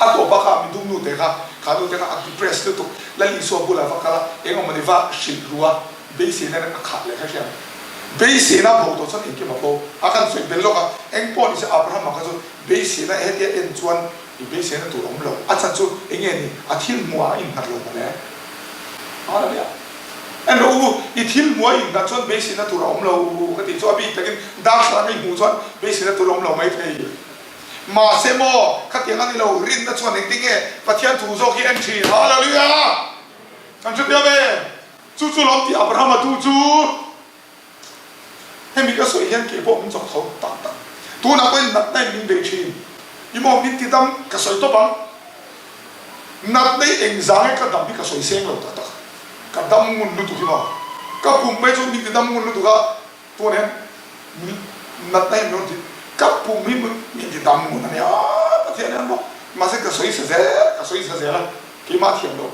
a tawpa kha mi dum nu te kha kha nu te kha a depressed lutuk Lal Isua bula va kal a eng awmawni va hrilh ru a beiseina nen a khah leh kha hriat beiseina a bo tawh chuan engkim a bo a kan sawi bel lawk a eng pawh nise Abrahama kha chu beiseina hetia en chuan I beiseina tur awm lo. A chhan chu eng nge ni? A thil hmuh ah a innghat lo mawle. Hallelujah. En rawh u, i thil hmuh a innghat chuan beiseina tur a awm lo ka tih chu a bik takin darthlalang i hmuh chuan beiseina tur a awm lo mai thei. Mahse maw, khatiang a ni lo, rinna chuan engtin nge Pathian thu zawk hi en thin? Hallelujah. Kan hrethiam em? Chu chu lawm tih Abrahama tu chu. Hemi ka sawi hian kei pawh min chawk tho tak tak. Tunah pawhin natna in min bei thin. I maw min ti dam ka sawi tawp ang. Natna hi eng zang nge ka dam hi ka sawi seng lo tak tak. Ka dam ngun lutuk hi maw. Ka pum mai chu min ti dam ngun lutuk a, tunah hian min natna hi min rawn ti ka pum hi min ti dam ngun a nia Pathian hian maw. Mahse ka sawi sa zel ka sawi sa zel a. Keimah thiam lo.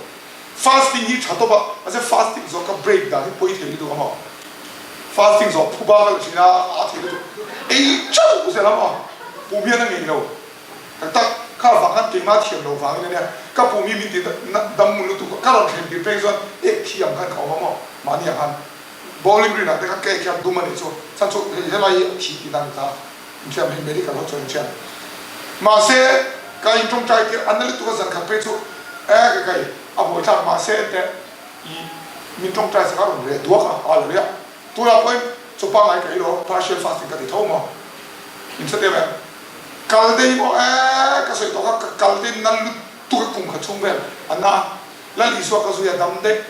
Fasting hi tha tawp a, mahse fasting zawh ka break dan hi pawi thei lutuk a maw. Fasting zawh phuba ka la thin a, a thei lutuk. Ei chauh zel a maw. Pum hian a ngei lo. Tak tak, kha vang khan keimah thiam lo vangin a nia, ka pum hi min ti dam ngun lutuk a, ka rawn thlen tir peng chuan ek thiam khan ka awm a maw, mahni ah khan. Bowling green ah te khan ka ek hian dum a nih chu, chhan chu helai hi a thi tih dan a ni ta. Inthiam hi medical ho chuan inthiam. Mahse, ka in tawngtai tir a na lutuk a zan khat phei chu e ka kai a buai thlak mahse enteh i min tawngtai sak a rawn reh duak a hallelujah. Tunah pawhin chaw pangngai ka ei lo partial fasting ka ti tho maw. In hre teh em? Kal te hi maw e ka sawi tawh kha ka kal te na lutuk a kum khat chhung vel a na. Lal Isua ka zui a dam daih.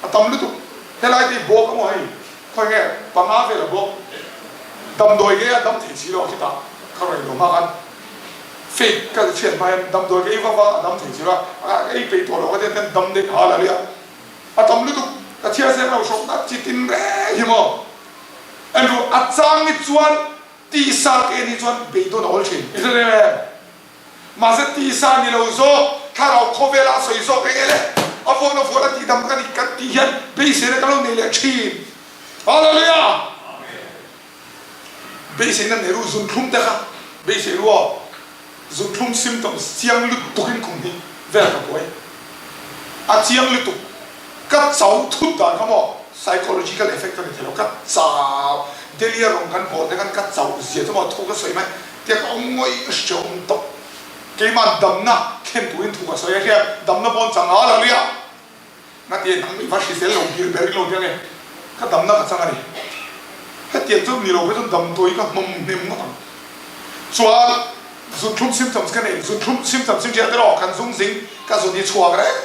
A tam lutuk. Helai te hi bawk amaw hei? Khawi nge panga vel a bawk. Damdawi nge a dam thei si lo a khitah ka rawn inlo hma khan fake ka hriat hma hian damdawi ka ei vak vak a dam thei si lo a, ka ei peih tawh lo ka tia ten dam daih hal a ria. A tam lutuk. Ka chhiar seng lo hrawk na chi tin reng hi maw. Andrew a chang hi chuan tisa ke ni chuan beidawn a awl thin. I hre reng em? Mahse tisa ni lo zawk, thlarau khawvela a sawi zawk eng ele? A vuan a vuan a tihdam ka ni kan tih hian beiseina ka lo nei leh thin. Hallelujah! Beiseina nei ru zunthlum te kha beisei ru aw. Zunthlum symptoms chiang lutuk in kum hi vel ka buai. A chiang lutuk. Ka chau thut dan kha maw psychological effect a ni thei lo. Ka chau Delhi a rawng kan bawl te khan ka chauh zia chu maw thu ka sawi mai. Tia ka awm ngawih hrehawm tawp. Keimah damna thlen turin thu ka sawi a hria, damna pawn chang a la ria. Ngatia nang i va hrisel lo bir ber ilo tia nge ka damna ka chang a ni. Hetiang chu ni lo phei chuan damdawi ka hnawm hnem ngawt ang. Chuan zunthlum symptoms ka nei, zunthlum symptoms hi hria tiraw kan zung zing ka zun hi chhuak reng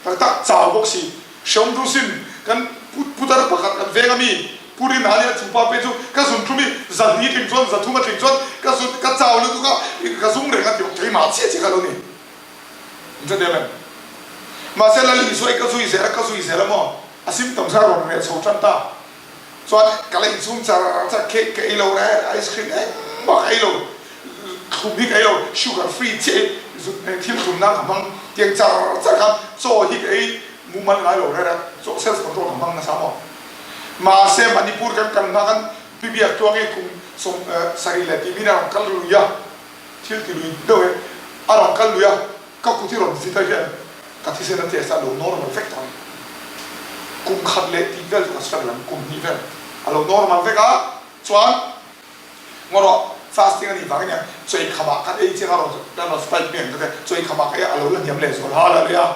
tak tak chau bawk si. Hreawm tu sin kan putar pakhat kan veng a mi Pu Rin a nia chu pa pe chu ka zun thlum i zahni tling chuan zathum a tling chuan ka zun ka chau lutuk a ka zung reng a ti keimah chiah chiah ka lo ni. Min hre em em? Mahse Lal Isua i ka zui zel a ka zui zel a maw? A symptoms a rawn reh chho tan ta. Chuan ka la inchhung char char cake ka ei lo reng ice cream engmah ka ei lo thlum hi ka ei lo sugar free chiah i zut thil thlum nan ka hmang tiang char char khan chaw hi ka ei mumal ngai lo reng a chaw self control ka hmang nasa maw? Mahse Manipur kan kal hma khan Pi Biak Tluangi kum 70 leh tih min a rawn kal lui a, thil ti lui deuh e, a rawn kal lui a, ka kut hi rawn vit a hian ka thisen a test a, a lo normal vek tawh a ni. Kum khat leh tih vel chu ka struggle ang, kum hnih vel a lo normal vek a, chuan ngaw rawh fasting a nih vang ania chawi khamah kan ei chiang a rawn kan rawn spike mai ang ta te, chawi khamah ka ei a, a lo la hniam leh zual hallelujah.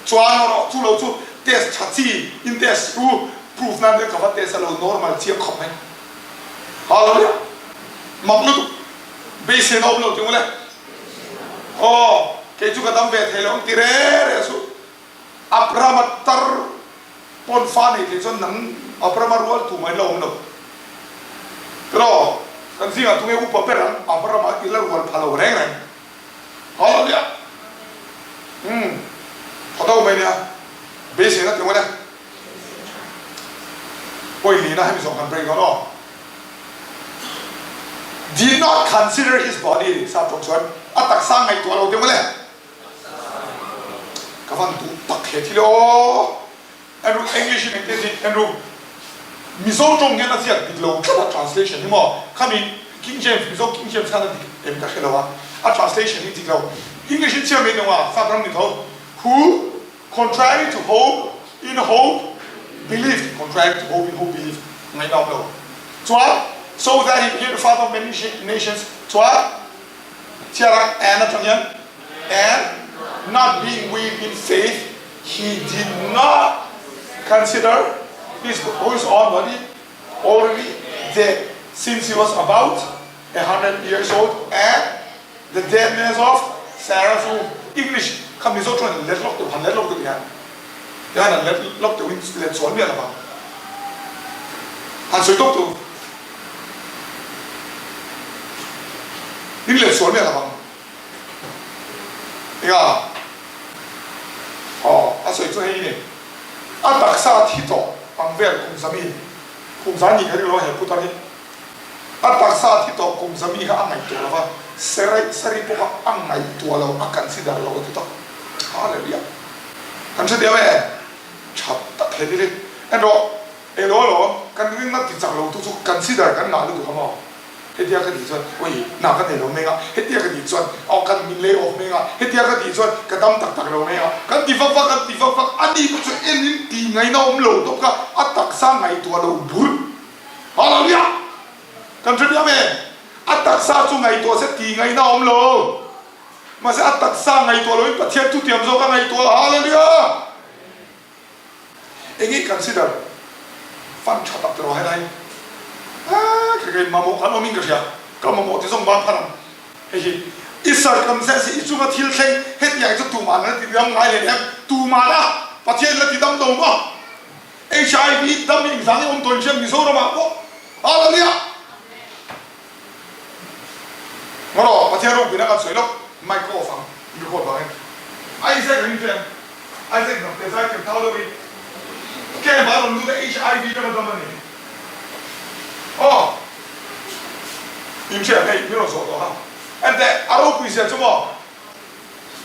Chuan erawh chu lo chu test tha chi in test chu proof nan te ka va test a lo normal chiang khawp mai. Hallelujah! Mak lutuk. Beiseina awm lo ti ule. Aw, kei chu ka dam ve thei lo ang ti re re suh. Abrahama tar pawn fa nei thei chuan nang Abrahama rual tu mai la awm lo. Tiraw, kan zingah tunge upa ber ang Abrahama i la rual pha lo reng reng. Hallelujah! Umm, tha do mai nia, beiseina ti ngawt e. Point lina hemi zawng kan break dawn aw. Did not consider his body ri sap tawng chuan a taksa ngaihtuah lo ti ngawt e. Ka van duh tak he thil aw. Andrew English in engtin zin Andrew Mizo tawng hian a ziak dik lo tlat a translation hi maw khami King James Mizo King James khan a dik em ka hre lo a a translation hi dik lo English in chhiar mai nung a sap ram ni tho who contrary to hope in hope believed contrary to hope in hope believed ngaihna awm lo chuan so that he became the father of many nations chuan chhiar a and atang hian and not being weak in faith He did not consider his his own body already dead since he was about a hundred years old and the deadness of Sarah's womb. English kha Mizo chuan an let lawk deuh, han let lawk deuh hian tihian an let lawk deuhin let sual miah lovang. Han sawi tawp tawh in let sual miah lovang. Nia, aw, a sawi chu hei ni. A taksa thi tawh ang vel kum zami, kum za ni ka ring lo a he putar hi. A taksa thi tawh kum zami kha a ngaihtuah lo va, Serai sari pawh kha a ngaihtuah lo, a consider lo a ti tawh. Hallelujah! Kan hre diam e, tha tak he thil hi. En rawh, eng lo alawm, kan ringna ti chak lo tu chu consider kan ngah lutuk ang aw. Hetia ka tih chuan, Ui, hna ka nei lo meng a, hetia ka tih chuan, aw kan min lei awk meng a, hetia ka tih chuan ka dam tak tak lo meng a, kan ti vak vak, kan ti vak vak, a ni pawh chu en in tih ngaihna awm lo tawp kha, a taksa ngaihtuah lo bur. Hallelujah! Kan hre biam em? A taksa chu ngaihtuah se tih ngaihna awm lo. Mahse a taksa ngaihtuah loin Pathian thutiam zawk a ngaihtuah. Hallelujah! Eng i consider fund tha tak tiraw helai ah kei kei mamawh kan awm in ka hria ka mamawh ti zawng ban phan ang hei hi. I circumstance i chunga thil thleng hetiang chu tuman la ti dam ngai leh em? Tuman a Pathian la ti dam lo maw? HIV dam hi engzang i awm tawh in hriat Mizoramah pawh Hallelujah! Ngaw rawh, Pathian ropuina kan sawi lawk, mic ka off ang, in record vangin. Isaac ring chu em? Isaac hnamte zai thiam thau deuh hi camp ah a rawn lut a, HIV atanga dam a ni hi. Aw, in hria hei, min rawn zawh tawh ha. Enteh, a ropui zia chu maw?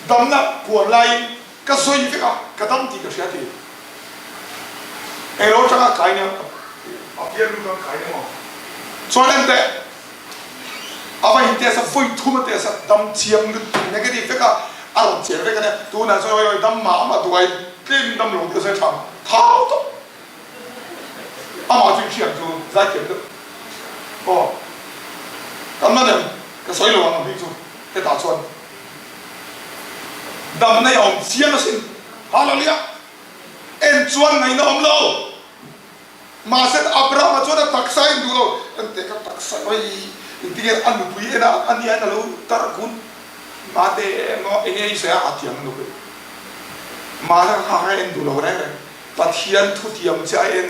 Damna puan laiin ka sawi vek a, ka dam tih ka hria ti. Englo atanga kai nia, a pian lut ang kai nia maw? Chuan enteh, a va in test a, vawi thum a test a, dam chiang lutuk negative vek a, a rawn cher vek a nia. Tunah chuan oi oi dam mah mah duai tlem dam lo deuh se tha thau tawp. Amah chu i hriat chu zaithiam deuh. Aw, kan man em? Ka sawi lo ang a hming chu hetah chuan damna i awm chiang asin. Hallelujah! En chuan ngaihna awm lo. Mahse Abrahama chuan a taksa a induh lo. Engte ka taksa oi engtinge a nupui en a, a nia en a lo tar kun. Mate emaw enge i sawi a, a ti ang nupui. Mahse kha kha en duh lo reng reng. Pathian thutiam che a en.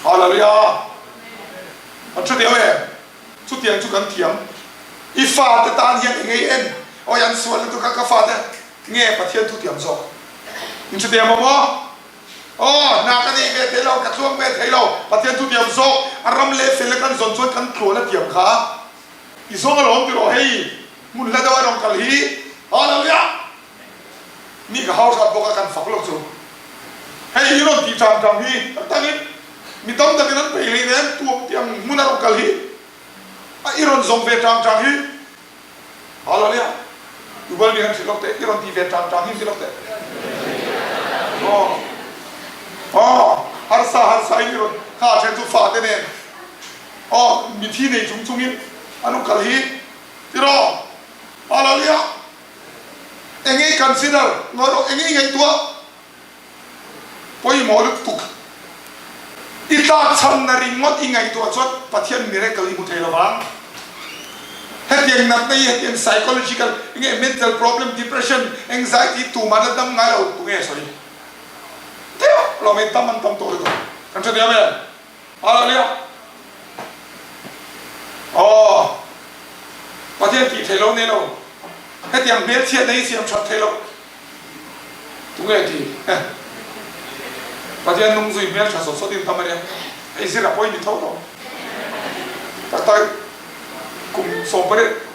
Hallelujah! Kan hre diau em? Chutiang chu kan thiam. I fate tan hian eng ei en? Awi an sual lutuk a ka fate nge Pathian thutiam zawk? In chutiang maw maw? Aw, hna ka nei ve thei lo, ka tluang ve thei lo, Pathian thutiam zawk a ram leh fel a kan zawn chuan kan tluan a tiam kha. I zawng alawm ti rawh hei, hmun hla deuh a rawn kal hi. Hallelujah! Mi ka hau hrat bawk a kan fak lawk chu. Hei hi rawn tih ṭang ṭang hi tak takin mi tam takin an peih hlei nen tuam tiang hmun a rawn kal hi a i rawn zawm ve ṭang ṭang hi Hallelujah Ubal mi kan hrilh lawk teh i rawn tih ve ṭang ṭang hi hrilh lawk teh aw aw harsa harsa in i rawn kha ṭhen chu fate nen aw mithi nei chung chungin an rawn kal hi tiraw Hallelujah Enge i consider ngawi rawh, enge i ngaihtuah pawimawh lutuk. I tlakchhamna ringawt i ngaihtuah chuan Pathian miracle i hmu thei lovang. Hetiang natna hi hetiang psychological enge mental problem, depression, anxiety tumah la dam ngai lo tunge sawi deuh lo mai dam an tam tawh lutuk. Kan hre diam em? Hallelujah! Aw, Pathian tih theih lo nei lo, hetiang hmelchhiatna hi siam that theih loh tunge ti? Pathian nung zui hmel tha sawt sawt in tam a nia, hei zir a pawi ni tho lo. Tak tak kum 18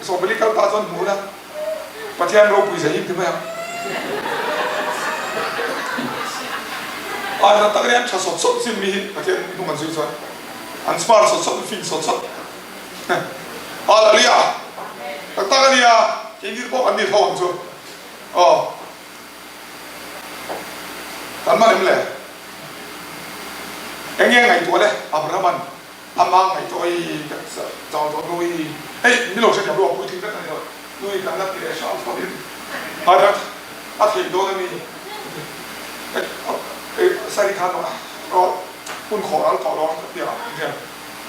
sawmpali kal ta chuan hmuh la, Pathian ropui zai in ti mai ang. A tak tak ania an tha sawt sawt sin mi hi Pathian hnung an zui chuan an smart sawt sawt an fing sawt sawt. Hallelujah! Tak tak ania keini pawh kan ni tho ang chu. Aw. Kan man em le? Enge ngaihtuah le Abrahaman Amah ngaihtuah hi ka chau tawh nui hei ni lo hrethiam ruang puitling vek a ni lo nui kan la ti leh hram tawhin a rat a theih dawn a mi sari khan hun khawh ral tawh lo ang ka ti a hian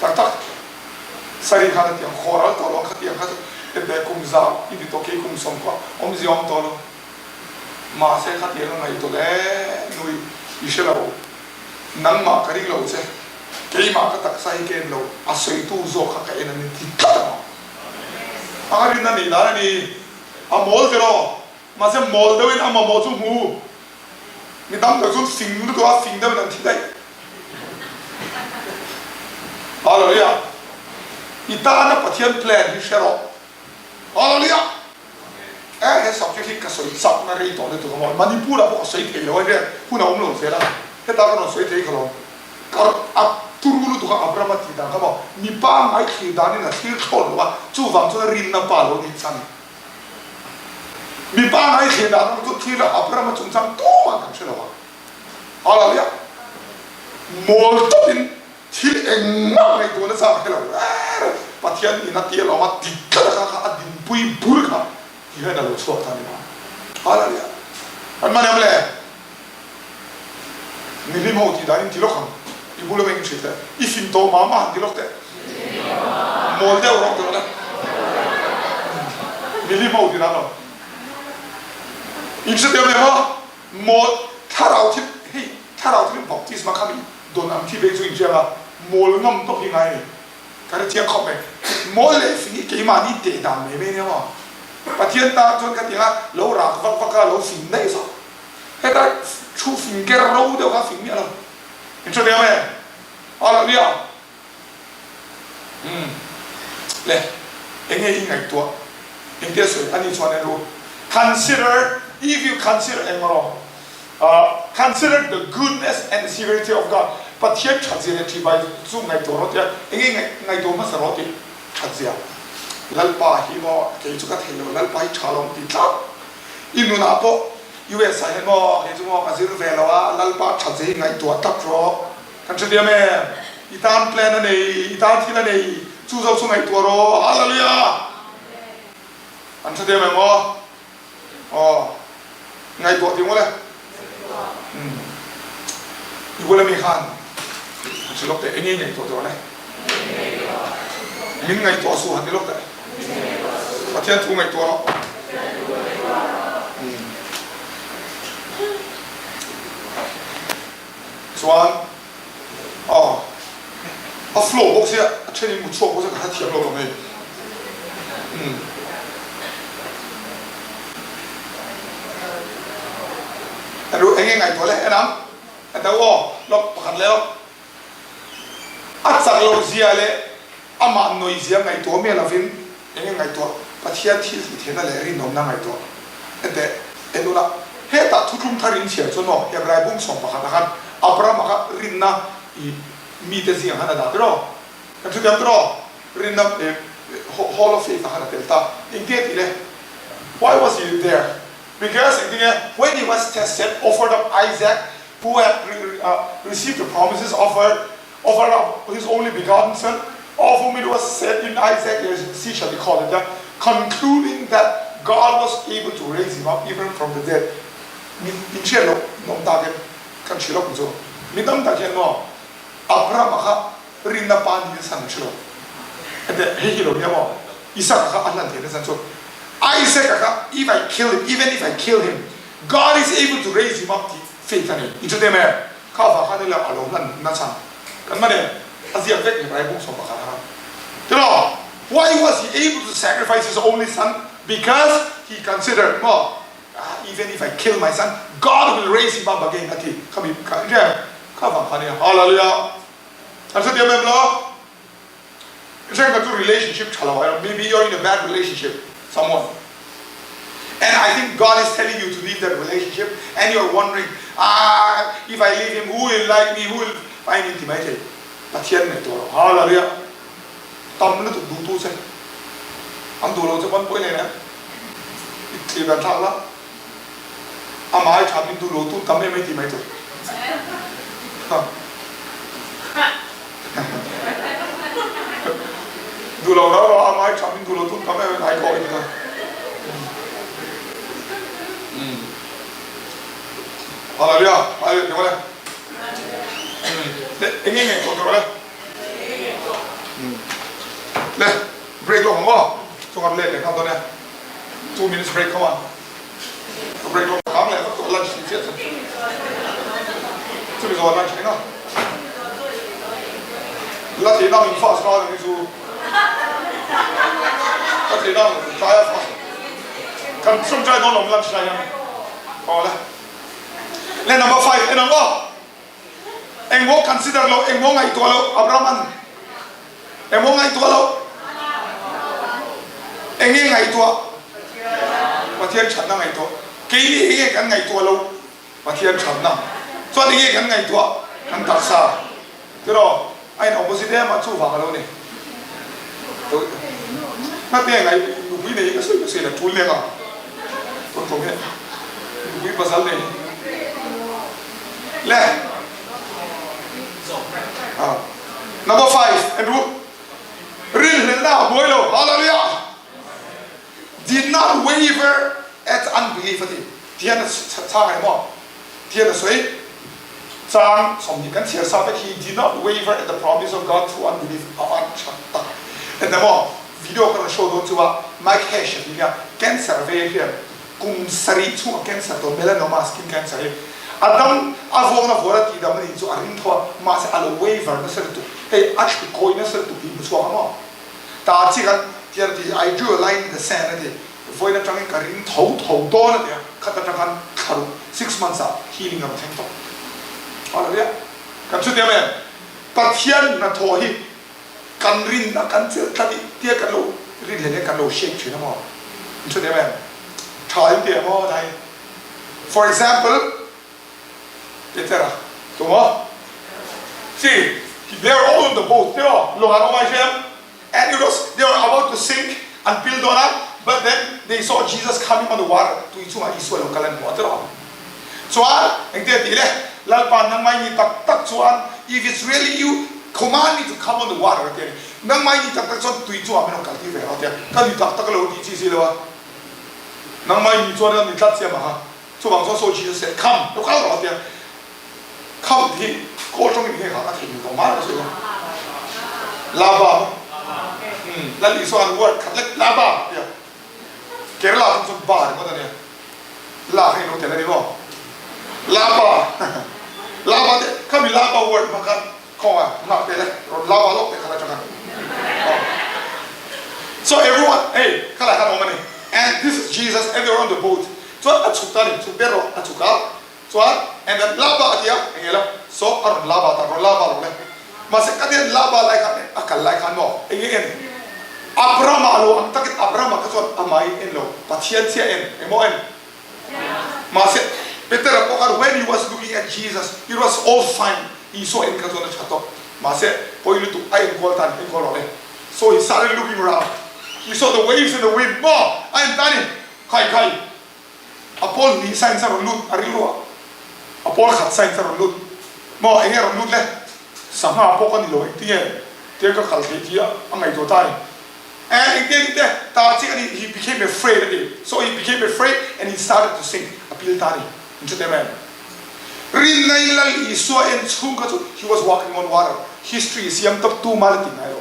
tak tak sari khan a ti ang khawh ral tawh lo ang khatiang kha chu ebe kum za i ti tawh kei kum 90 awmzia awm tawh lo mahse khatiang a ngaihtuah le nui i hre lo nangmah ka ring lo che. Keimah ka taksa hi ka en lo, a sawitu zawk kha ka en a ni ti tlat ang. A rin a nih dan a ni, a mawl tiraw, mahse mawl deuhin a mamawh chu hmu. Mi tam tak chuan fing lutuk a, fing deuhin an thi daih. Hallelujah! I tana Pathian plan hi hre rawh. Hallelujah! Eh, he subject hi ka sawi chakna rei tawh lutuk a maw? Manipur ah pawh ka sawi thei lo a, hei hun a awm lo zel a, heta ka rawn sawi thei ka lawm. Ka a turu lutuk a, Abraham a tih dan kha maw? Mipa ngai thlir danin a thlir thlawt lo a, chuvang chuan a rinna pa lo nih chhan. Mipa ngai thlir dan ang chu thlir a, Abraham a chungchang tumah kan hre lo a. Hallelujah! Mawl tawpin Thil engmah ngaihtuah nasa a hre lo reng. Pathian in a ti alawm a dik tlat a kha kha a dinpui bur kha ti hian a lo chhuak ta a ni mai. Hallelujah. Kan hman em le? Mihlim ho tih dan in ti lawk ang. I bula meng hrilh teh. I fim tawh mah mah han ti lawk teh. Mawl deuh rawh ti rawh le. Milim ho tina lo. In hre teu em aw? Mawl thlarau thil hei thlarau thil baptisma kha mi dawn ang thi ve chu in hria la, mawl ngam tawk hi ngai a ni. Ka hre chiang khawp mai. Mawl leh fing hi keimahni teh dan mai mai a nia maw? Pathian tan chuan ka ti anga lo rak vak vak a lo fing daih zawk. Heta thu fing ker ro deuh kha fing miah lo. In hre teu em? Hallelujah! Umm le, enge i ngaihtuah? Engtia sawi a nih chuan en ru. Consider, if you consider eng maw? Ah, consider the goodness and the severity of God, Pathian that zia leh ṭhibai chu ngaihtuah rawh tia, enge ngaihtuah hmasa rawh tih that zia. Lalpa hi maw, kei chu ka thei lo, Lalpa hi ṭha lo ang ti tlat. I nunah pawh US ah hian maw, kei chu maw ka zir ve lo a, Lalpa that zia hi ngaihtuah tlat rawh. Kan hrethiam em? I tan plan a nei, i tan thil a nei, chu zawk chu ngaihtuah rawh. Hallelujah! An hrethiam em aw? Aw, ngaihtuah tih mawle. Umm. I bula mi khan han hre lawk teh, enge i ngaihtuah tawh le? Min ngaihtuah suh han ti lawk teh. Pathian thu ngaihtuah rawh. Umm. Chuan aw a flow bawk sia a then in mu chhuak bawk sia ka hrethiam lo lo hei umm. Ru eng nge ngaihtuah le en ang a do aw lawk pakhat leh aw a chak loh zia leh amah nawi zia ngaihtuah miah lovin eng nge ngaihtuah Pathian thil tih theihna leh rinawmna ngaihtuah enteh en ula hetah thuthlung thar in chhiar chuan maw Hebrai bung 11 ah khan Abrahama kha rinna i mite zingah khan a dah tiraw kan hrethiam tiraw rinna hall of faith ah khan a tel ta engtia tih le why was he there because engtinge when he was tested offered up Isaac who had received the promises offered offered up his only begotten son of whom it was said in Isaac your seed shall be called a tia concluding that God was able to raise him up even from the dead min inhriat loh nawm tak em kan hre lawk chu mi tam tak hian maw Abraham-a kha rinna pa niin san an hre lo hete hei hi lo nia maw Isaka kha a hlan theih nasa chu Isaac-a kha if I kill him even if I kill him God is able to raise him up tih faith a nei i chute mai kha vang khan ila a lo hlan nasa kan mane a ziak vek Hebrai bung 11 a tiraw why was he able to sacrifice his only son because he considered maw Ah, even if I kill my son, God will raise him up again a ti. Khami kha rem kha vang kha nia. Hallelujah. An hrethiam em lo? Reng kha chu relationship tha lo ai. Maybe you're in a bad relationship someone. And I think God is telling you to leave that relationship and you're wondering, ah, if I leave him, who will like me, who will find him ti mai thei. Pathian ngaihtuah lo. Hallelujah. Tam lutuk duhtu che. An duh lo che pawn pawi nen em? I thlir dan thlak la, a mai tha min duh lo tun tam em ai ti mai tur. Duh lo rau rau a mai tha min duh lo tun tam em ai kawh i ti kha. Hallelujah, hallelujah ti mawle. Eng nge nge kawh tur le? Le. Break lawk ang aw, chu kan let leh nghal dawn e, 2 minutes break come on, ka break lawk ang leh vak tawh lunch tih chiah chu, chumi zawh lunch eng a, la thei dang in fast nghal ang hi chu, ka thei dang tlai a fast, kan tawngtai dawn lo lunch lai hian, aw le, le number 5 en ang aw, engmaw consider lo, engmaw ngaihtuah lo, Abraham an. Emaw ngaihtuah loh? Eng nge ngaihtuah? Pathian thatna ngaihtuah. Keini eng nge kan ngaihtuah loh? Pathian thatna. Chuan eng nge kan ngaihtuah? Kan taksa. Tiraw? A in opposite em a, chuvang a lo ni. Hnate ngai nupui nei hi ka sawi ka sawi la tul leng a. Tawn tawm hian nupui pasal nei hi. Le. Number 5, en ru. Rinhlelhna a buai lo. Hallelujah! Did not waver at unbelief a ti. Tihian a chhang em aw? Tihian a sawi. Chang 20 kan chhiar sa vek hi, did not waver at the promise of God through unbelief a van tha tak. En em aw? Video ka rawn show dawn chu a, Mike Hesh a ti nia, cancer vei hian kum sarih chhunga cancer tawh melanoma skin cancer hi a dam a vawng a vual a tih dam a nih chu a ring tho a, mahse a lo waver nasa lutuk, hei a thli kawi nasa lutuk tih hmu chhuak a maw? Ta chi khan tiang ti I drew a line in the sand a ti, vawiin atangin ka ring tho tho dawn a ti a, khat atang khan thla ruk, six months ah healing a rawn thleng tawh. Hallelujah! Kan chutiang em? Pathian hnathawh hi Kan rinna kan chelh tlat i tia kan lo rin hlei hian kan lo shake thin a maw? In hre em em? Tha in ti em aw dai? For example, Petera tu maw? See, they are all on the boat ti maw? Lawng an awm ai hre em? And it was, they were about to sink, an pil dawn a, but then they saw Jesus coming on the water, tui chungah Isua lo kal an hmu a ti maw? Chuan engtia tih le, Lalpa nangmah i ni tak tak chuan, if it's really you, command me to come on the water a ti a ni. Nangmah i ni tak tak chuan tui chungah min rawn kal tir ve rawh a ti a. Ka ni tak tak lo tih chi si lo a. Nangmah i ni chuan ka ni tlat chiam ang a. Chuvang chuan so Jesus said, come, lo kal rawh a ti a. Come tih hi kawl tawngin hei kha ka theih tawh mai ka sawi lo. Lava maw? Umm, Lal Isua an word khat lek, lava a ti a. Kerala thung chuan ba ringawt a nia. La kha i lo tel a ni maw? La ba La ba te khami la ba word hmang khan khawnga nghak tel e rawn la ba lawk teh kha la tang a So everyone hei khalai khan awm a ni and this is Jesus and they were on the boat chuan a chhuk ta a ni chhuk ber rawh a chhuk a chuan and then la ba a ti a eng nge la so a rawn la ba ta rawn la ba rawh le mahse ka tia la ba lai khan a kal lai khan maw eng nge en Abrahama lo ang takin Abrahama kha chuan amah in en lo Pathian chiah en eng maw en mahse Petera pawh khan when he was looking at Jesus it was all fine Isua en kha chuan a tha tawp mahse pawi lutuk a enkual tan enkual rawh le so he started looking around he saw the waves and the wind maw a en ta ni khai khai A pawl hnih signs a rawn lut a rilru ah a pawl khat signs a rawn lut maw enge rawn lut le sangha pawh ka ni lo engtinge tia ka kal thei tih a ngaihtuah ta a ni and engtin engtin te ta chiah a ni he became afraid a ti so he became afraid and he started to sink a pil ta a ni in hre em em rinna in Lal Isua en chhung kha chu he was walking on water history siam tawp tu mal a ti ngai lo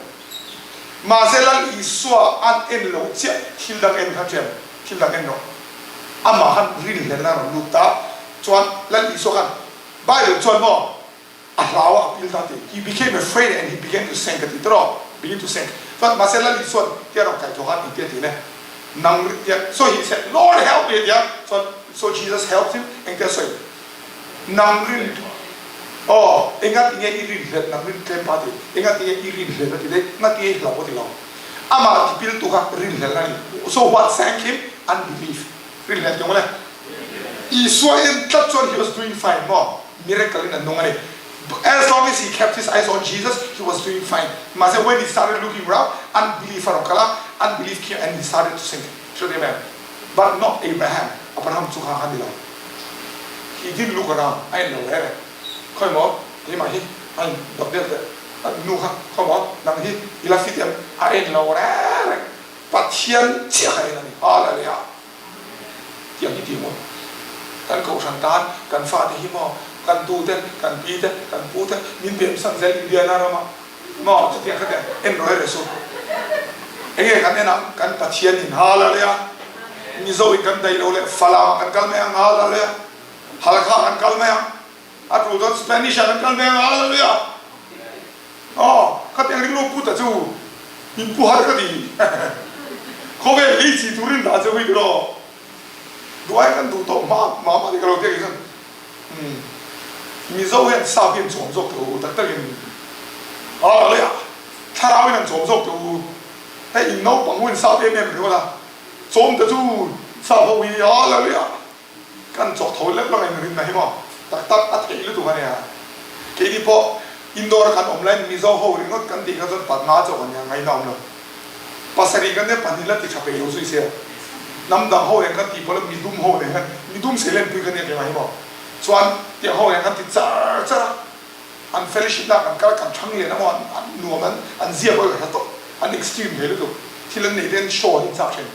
mahse Lal Isua an en lo chiah thil dang en kha ṭhian Thil dang en rawh. Amah khan rinhlelna a rawn lut ta. Chuan Lal Isua khan Bible chuan maw a hlau a, a pil ta ti. He became afraid and he began to sink a ti tawh. Begin to sink. Chuan mahse Lal Isua'n tia rawn kaih thawh khan engtia ti le? Nang tia so he said Lord help me a ti a. Chuan so Jesus helped him engtia sawi? Nang rin aw enga tinge i rinhlelh nang rin tlem pa ti. Enga tinge i rinhlelh a ti le? Nga tinge i hlau a ti lo. Amah tipiltu kha rinhlelh a ni. So what sank him? Unbelief. Rinhlelh tih awm le. Isua en tlat chuan he was doing fine maw? Miracle in a nung a ni. As long as he kept his eyes on Jesus, he was doing fine. Mahse when he started looking round, unbelief a rawn kal a, unbelief came and he started to sink. Hriat em em? But not Abraham. Abraham chu kha kha ni lo. He didn't look around. A en lo reng reng. Khawi maw? Keimah hi a in dawt deuh teh. A nu kha khaw maw nang hi i la fit em? A en lo reng reng. Pathian chiah kha en a ni. Hallelujah! Tiang hi ti maw? Kan kohhran tan kan fate hi maw kan tu te, kan pi te, kan pu te min pem san zel Indiana ramah maw chutiang kha te en rawh e Resu. Enge kan en ang? Kan Pathian in Hallelujah! Mizo in kan daih lo leh Falam ah kan kal mai ang Hallelujah! Halkha ah kan kal mai ang. A tul chuan Spanish ah kan kal ve ang a, hallelujah! Aw, khatiang rilru put a chu in pu har ka ti. Khawvel lei chi turin dah cheu hi tiraw? Duai kan duh tawh hma mah mah ni ka lo tia kei chuan umm Mizo hian sap hi an chawm zawk teh u tak takin hallelujah! Thlarau in an chawm zawk teh u. Hei in naupang ho in sap em em ringawt a, chawm te chu sap ho hi hallelujah! Kan chawk tho lek lawng in rinna hi maw tak tak a theih lutuk a nia. Keini pawh Indore kan awm laiin Mizo ho ringawt kan tih kha chuan Patna chauh a nia ngaihna awm lo. Pasarih kan nia pahnih la ti tha peih lo zui sia. Hnam dang ho nen kan tih pawh la midum ho nen khan midum seilenpui kan nia keimah hi maw chuan tiang ho nen kan ti char char a. An fellowship na kan kal kan thang lian a maw an nuam an an zia pawh hi ka hre tawp an extreme thei lutuk thil an nei te an show an inchak thin.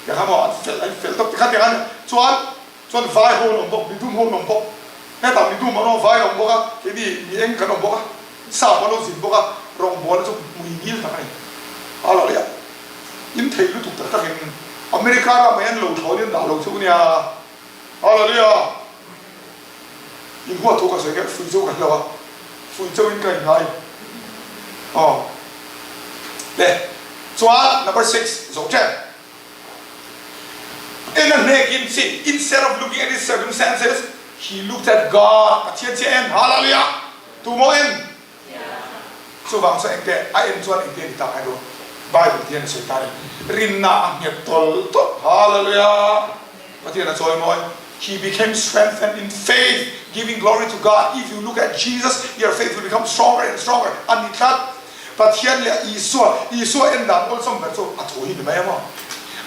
Tiang kha maw an fel an fel tawp tikhan tiang a chuan chuan vai ho an awm bawk midum ho an awm bawk hetah midum an awm vai an awm bawk a keini mi eng kan awm bawk a sap an lo zin bawk a rawngbawlna chu hmui ngil tak a ni a lo leh a. In theih lutuk tak takin America ramah hian lo thlawn in dah lo chu nia. Hallelujah! In huat thu ka sawi nge fuih cheu ka hlo a, fuih cheu in ka inngai. Aw. Le, chuan number 6 zawh ṭep. En a hnek in chi, instead of looking at his circumstances, he looked at God. Pathian chiah en. Hallelujah! Tu maw en? Chuvang chuan engte a en chuan engte ni tak ai dawn? Bible hian a sawi ta a ni. Rinna a nghet tawlh tawlh. Hallelujah! Pathian a chawimawi. He became strengthened in faith, giving glory to God. If you look at Jesus, your faith will become stronger and stronger. A ni tlat. Pathian leh Isua, Isua en dan awlsam ber chu a thu hi ni mai a maw?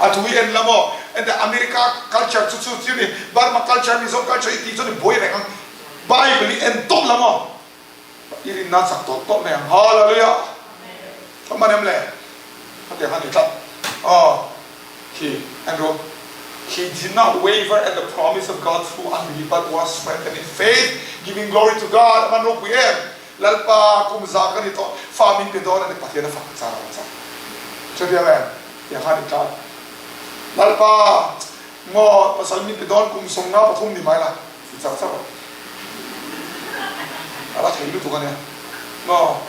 A thu hi en la maw? Ente America culture chu chu chu ni, Burma culture, Mizo culture i tih chu ni buai reng ang. Bible hi en tawp la maw? I rinna chak tawlh tawlh mai ang. Hallelujah! Ka hman em le? Khatiang kha ni tlat. Aw, khi Andrew, He did not waver at the promise of God through unbelief but was strengthened in faith, giving glory to God. A hman ropui em? Lalpa kum za ka ni tawh, fa min pe dawn a ni, Pathian a fak char ang char. Chutiang em? Tiang kha ni tlat. Lalpa, ngaw pasal min pe dawn kum 53 ni mai la. Ti char char a, a la thei lutuk a nia. Maw?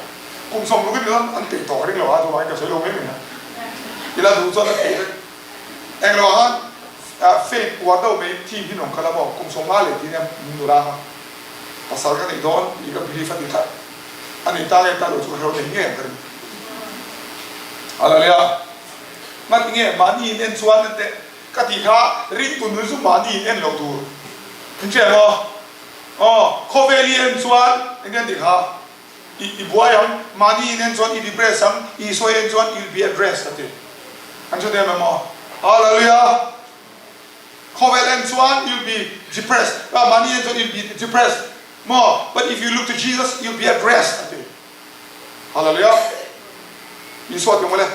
Kum sawm lukin chuan an peih tawh ka ring lo a, chuvangin ka sawi lo mai mai a. I la duh chuan a peih vek. Eng lo ah khan faith uar deuh mai team hi nung kal a maw, kum 50 leh tih nia min nula kha pasal ka neih dawn tih ka believe a ti tlat. A nei ta nge ta lo chu ka hre lo, nei ngei ang ka ring. Hallelujah. Ngati nge mahni in en chuan enteh Ka tih kha ringtu nun chu mahni in en lo tur in hria maw? Aw, khawvel i en chuan eng nge an tih kha? I i buai ang, mahni in en chuan i depress ang, Isua i en chuan you'll be at rest a ti. An hre em em maw? Hallelujah! Khawvel en chuan you'll be depressed, ah mahni en chuan you'll be depressed maw? But if you look to Jesus you'll be at rest a ti. Hallelujah. Isua ti mawle.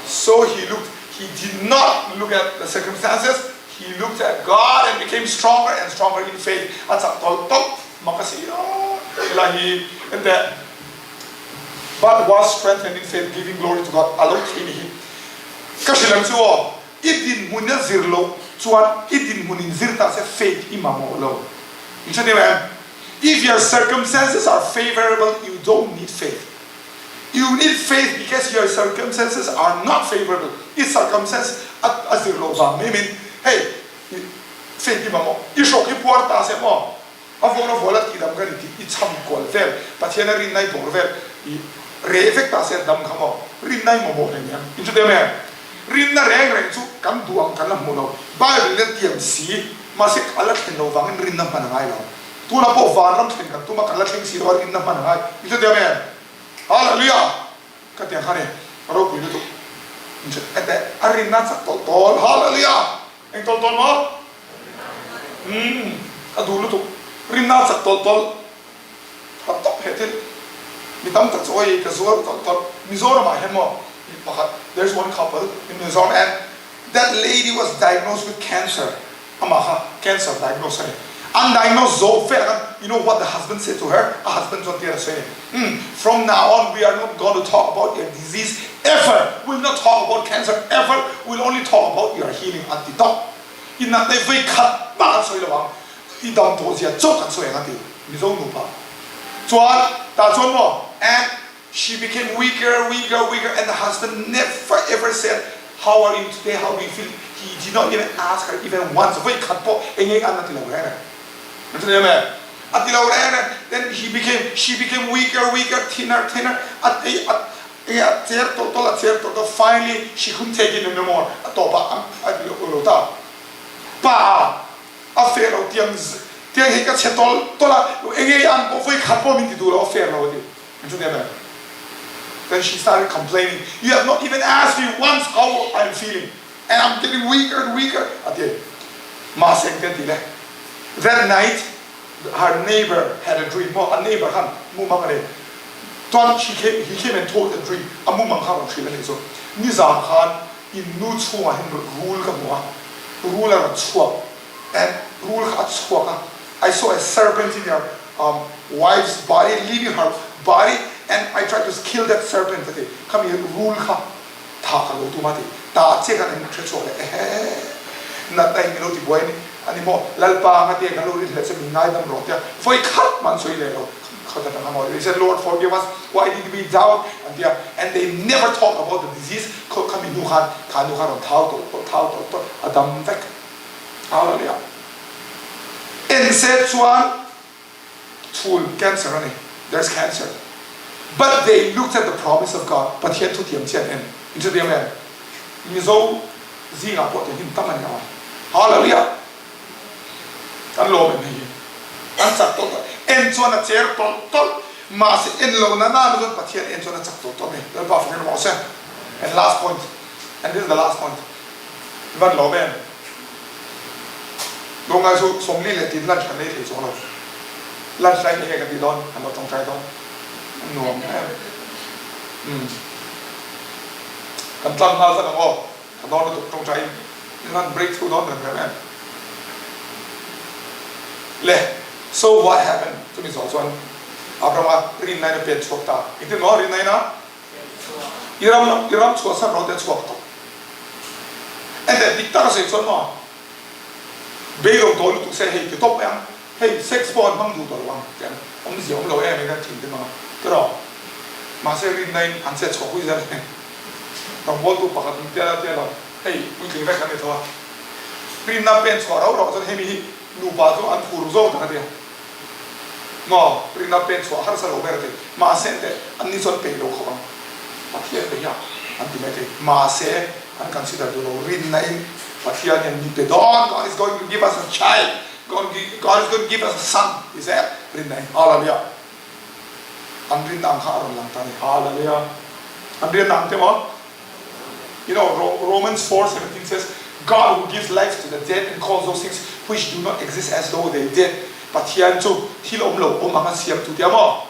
So he looked, he did not look at the circumstances, he looked at God and became stronger and stronger in faith. A chak tawlh tawlh mak a si a. Helai hi enteh but was strengthened in faith giving glory to God a lo thei ni hi. Ka hrilh ang chu aw, i dinhmun a zir loh chuan i dinhmun in zir ta se faith i mamawh lo. In hre deuh em? If your circumstances are favorable, you don't need faith. You need faith because your circumstances are not favorable. I circumstance a a zir loh vang mai min hei faith i mamawh i hrawk hi puar ta se maw a vawn a vual a tihdam ka ni tih i cham kual vel Pathian a rinna i bawr vel i reh vek ta se dam kha maw rinna i mamawh hlei nen in hre em em rinna reng reng chu kan duh ang kan la hmuh lo Bible in a tiam si Mahse, a la thlen lo vangin rinna hman a ngai lo. Tunah pawh vanram thlen kan tum a, kan la thleng si lo a, rinna hman a ngai. I hrethiam em? Hallelujah! Ka ti ang kha ni, ka ropui lutuk. Ete, a rinna chak tawlh tawlh. Hallelujah! Eng tawlh tawlh maw? Umm, ka duh lutuk. Rinna chak tawlh tawlh. Tha tawp he thil. Mi tam tak chu awi ka zuar tawlh tawlh. Mizoramah hian maw mi pakhat, there is one couple in Mizoram and that lady was diagnosed with cancer, amah kha cancer diagnose a ni. An diagnose zawh velah khan you know what the husband said to her, a husband chuan tian a sawi a ni, umm from now on we are not going to talk about your disease ever, we will not talk about cancer ever, we will only talk about your healing an ti tawp. I natna i vei khat mah kan sawi lo ang. I dam tawh zia chauh kan sawi ang a ti Mizo nupa chuan tah chuan maw and she became weaker weaker weaker and the husband never ever said how are you today how do you feel he did not even ask her even once vawi khat pawh eng eng an a ti lo reng reng an hre em a ti lo reng reng then he became she became weaker weaker thinner thinner a ei a enge a cher tawlh tawlh a cher tawlh tawlh finally she couldn't take it anymore a tawpah a lo ta pa A fair lo tiang tiang hi ka chhe tawlh tawlh a, eng nge an pawh vawi khat pawh min ti duh lo, a fair lo a ti. An hre em em? Then she started complaining, you have not even asked me once how I am feeling and I'm getting weaker and weaker a ti. Mahse engte an ti le? That night her neighbor had a dream, maw a neighbor khan mumang a nei. Chuan she came, he came and told the dream, a mumang kha a rawn hrilh a nih chu. Nizan khan In nu chhungah hian rul ka hmu a, rul a rawn chhuak and rul kha a chhuak a, I saw a serpent in your wife's body leaving her body and I tried to kill that serpent a ti, khami rul kha tha. Thah ka lo tum a ti. Tah che khan in hre chhuak leh ehe. Natna in min lo ti buai a ni a ni maw? Lalpa anga te kan lo rin hleh che min ngaidam rawh tia vawi khat mah an sawi leh lo. Khat atang a maw? They said Lord forgive us why did we doubt an ti a and they never talk about the disease khaw khami hnu khan kha nu kha rawn thau tawlh tawlh thau tawlh tawlh a dam vek. Hallelujah. En se chuan Chhul cancer a ni, there's cancer but they looked at the promise of God, Pathian thutiam chian en, in hrethiam em? Mizo zingah pawh tiang hin tam a ni lo a, Hallelujah! Kan lawm em hei hi, an chak tawlh tawlh, en chuan a cher tawlh tawlh, mahse en lo na na chuan Pathian en chuan a chak tawlh tawlh a ni, Lalpa fakin rawh se. And last point, and this is the last point, i van lawm em? Lungngai chu 40 leh tin lunch kan ei thei chuang lo. Lunch lai enge kan ti dawn? Kan lo tawngtai dawn. A nuam em. Umm. Kan tlang nghal zat ang aw. Ka dawn lutuk tawngtai in in han break through dawn reng reng em. Le, so what happened? Chumi zawh chuan Abraham-a rinna in a pen chhuak ta. Engtin maw rinna in a? I ram lam, i ram chhuahsan rawh te a chhuak tawh. Enteh dik tak a sawi chuan maw beidawng tawh lutuk se hei ti tawp mai ang, hei sex pawh an hmang duh tawh lo ang tih an awmzia awm lo em in an thin te hmang a tiraw. Mahse rinna in an chet chhuah pui zel a ni. Rawngbawltu pakhat in tia tia lo hei puitling vek an ni tho a. Rinna pen chhuah rauh rauh chuan hemi hi nupa chu an phur zawk tak a tia. Maw? Rinna pen chhuah harsa lo ber a ti. Mahse teh, anni chuan peih lo khawp ang. Pathian pe hian an ti mai thei. Mahse, an consider duh lo. Rinna in Pathian hian mi pe dawn, God is going to give us a child, God is going to give us a son ti zel rinna in. Hallelujah! An rinna ang kha a rawn lang ta a ni. Hallelujah! An rinna ang te maw? You know, Romans 4:17 says, God who gives life to the dead and calls those things which do not exist as though they did. Pathian chu thil awm lo awm anga siam tu tia maw?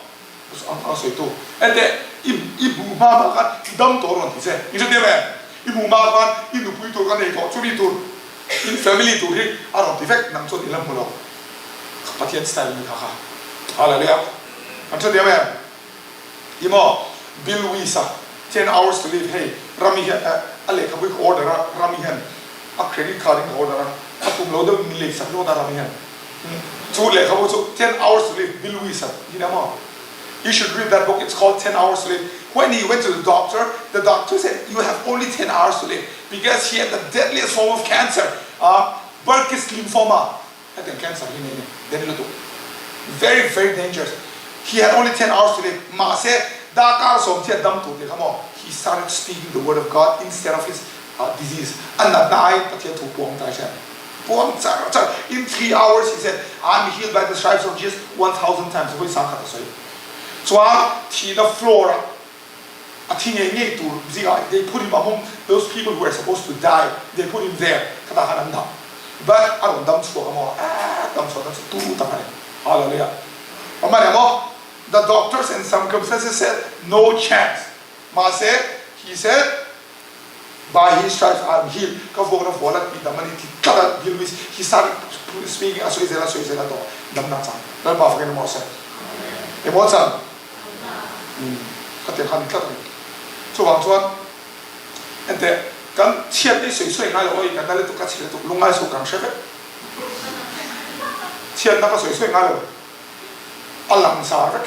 Ang sawi tu. Enteh, i i hmuh hma hma khan i dam tawh rawn ti che. I hre tir em? I hmuh hma khan i nupui tur ka nei tawh, chumi tur, in family tur hi a rawn ti vek, nang chuan i la hmu lo. Pathian style ni kha kha. Hallelujah. An hre tir em? I maw? Bill Wies-a 10 Hours to Live hei Rami hian a lehkhabu hi ka order a, Rami hian a credit card in ka order a, a tum lo deuhin min leisak ringawt a Rami hian. Chu lehkhabu chu 10 Hours to Live Bill Wies-a hi nia maw? You should read that book, it's called 10 Hours to Live. When he went to the doctor, the doctor said you have only 10 hours to live because he had the deadliest form of cancer, Burkitt's lymphoma. Hetiang cancer hi nei ni den lutuk very very dangerous he had only 10 hours to live mahse darkar 10 chiah dam tur tih kha maw he started speaking the word of God instead of his disease a natna aiin Pathian thu puang ta hian puang char char in 3 hours he said I'm healed by the stripes of Jesus 1000 times vawi 10,000 a sawi chuan thihna floor ah A thi ngei ngei tur zingah they put him among those people who were supposed to die, they put him there, khatah khan an dah. But a rawn dam chhuak a maw? Aaa dam chhuah dan chu tu tak a ni. Hallelujah. Awm a ni maw? The doctors and circumstances said no chance. Mahse he said by his stripes I am healed, ka vuakna vual a tih dam a ni ti tlat a, Bill Wiese, he started speaking a sawi zel a sawi zel a tawh damna chang. Lalpa fakin a maw se? Emaw chan? Khatiang kha a ni tlat a ni. Chuvang chuan enteh kan chhiat hi sawi sawi ngai lo aw, kan na lutuk ka chhe lutuk lungngai suh kan hre vek. Chhiatna ka sawi sawi ngai lo, a lang zar vek.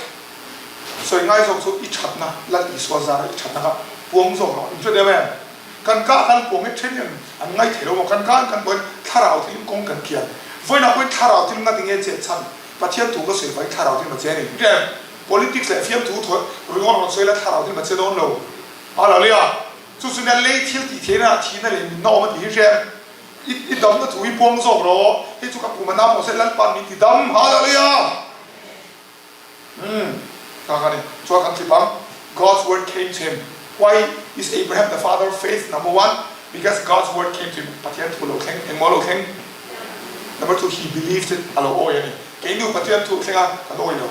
Sawi ngai zawk chu i thatna, Lal Isua zara i thatna kha puang zawk rawh. Inhre deuh em? Kan kah kan puang hi then hian an ngai thei lo maw? Kan kah kan puang hian thlarau thilin kawng kan kian. Vawiinah pawhin thlarau thil ngati nge chet chhan? Pathian thu ka sawi vangin thlarau thil ma che a ni. Nge politics leh fiamthu thaw ringawt rawn sawi la thlarau thil ma che dawn lo. Hallelujah! Chu chu nia lei thil tih theihna ah thihna leh nunna awm a tih hi hre em? I i damna thu hi puang zawk rawh. Hei chu ka pum a na pawh se Lalpa'n min ti dam. Hallelujah! Umm kha kha ni. Chuan kan tlip ang. God's word came to him. Why is Abraham the father of faith? Number one, because God's word came to him. Pathian thu lo thleng, engmaw lo thleng? Number two, he believed it, a lo awi a ni. Keinu Pathian thu thleng a, kan awi lo.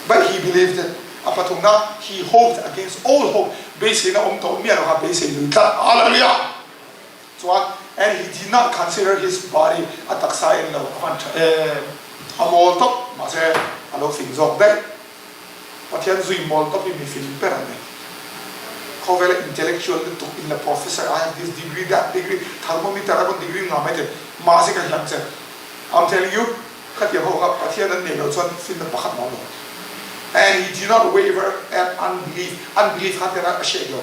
But he believed it. A pathumna, he hoped against all hope. Beiseina awm tawh miah lo kha beisei lui tlat. Hallelujah! Chuan, and he did not consider his body, a taksa en lo, a hman tha em, a mawl tawp, mahse a lo fing zawk daih. Pathian zui mawl tawp hi mi fing ber an ni. Khawvela intellectual lutuk in la professor, I have this degree, that degree, thermometer a rawn degree ngah mai thei. Mahse ka hliam che. I'm telling you, khatiang ho kha Pathian an neih loh chuan finna pakhat mah awm lo. And he did not waver at unbelief, unbelief kha tiang a hriat lo.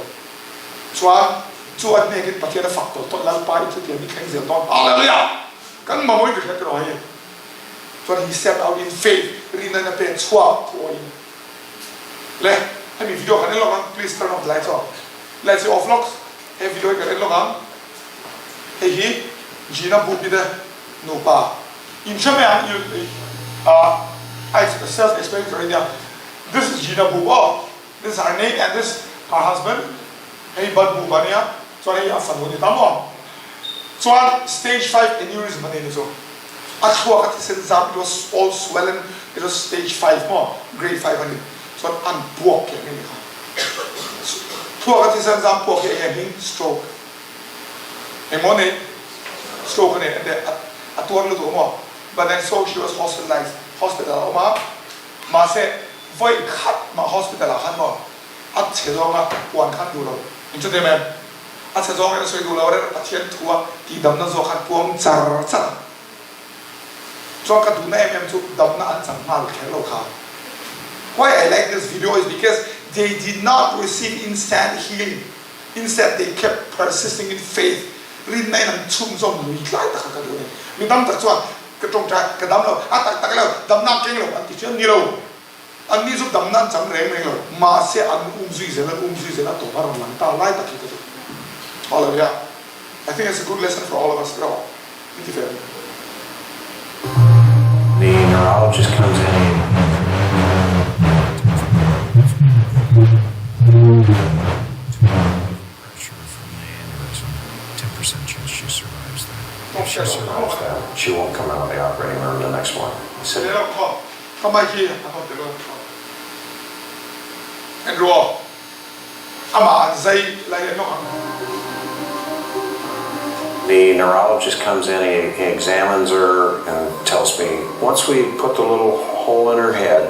Chuan chu a hnekin Pathian a fak tawlh tawlh, Lalpa i thutiam i thleng zel dawn. Hallelujah! Kan mamawhin ka hriat tiraw hei. Chuan he stepped out in faith, rinna in a pen chhuak thuain. Le, hemi video kan en lawk ang, please turn off the lights aw. Lights hi off lawk, he video hi kan en lawk ang. Hei hi Gina Bupi te nupa inhre mai ang, you ah self explanatory ania. This is Gina Bup aw, this is her name and this her husband. Hei Bud Bup ania, chuan hei a fanu a ni ta maw. Chuan stage 5 aneurysm a nei ni chu. A thluak a thisen zam it was all swollen it was stage 5 maw grade 5 a ni chuan an puak keh mai ni kha. Thluak a thisen zam puak hi enge hming stroke engmaw nei stroke a nei ente a tuar lutuk a maw but then so she was hospitalized hospital a awm a mahse vawi khat mah hospital ah khan maw a chhe zawng a puan khan duh lo inchute em. A chhe zawng in a sawi duh lo reng Pathian thu a tihdamna zawk khan puang char char a. Chuan ka duhna em em chu damna an chang nghal kher lo kha. Why I like this video is because they did not receive instant healing, instead they kept persisting in faith. Rinna in an chhunzawm lui tlai tak kha ka duh a ni. Mi tam tak chuan ka tawngtai, ka dam lo, a tak tak lo, damna a keng lo an ti thin a ni lo. Anni chu damna an chang reng reng lo, mahse an um zui zel, an um zui zel a tawp a rawn lang ta lai tak hi ka duh. Hallelujah! I think it's a good lesson for all of us erawh i ti ve ang. The neurologist comes in and She won't come out of the operating room the next morning. He said. Ka mic hi a hnawt tel a En ru aw, amah an zai lai en lawk ang. The neurologist comes in, he he examines her and tells me once we put the little hole in her head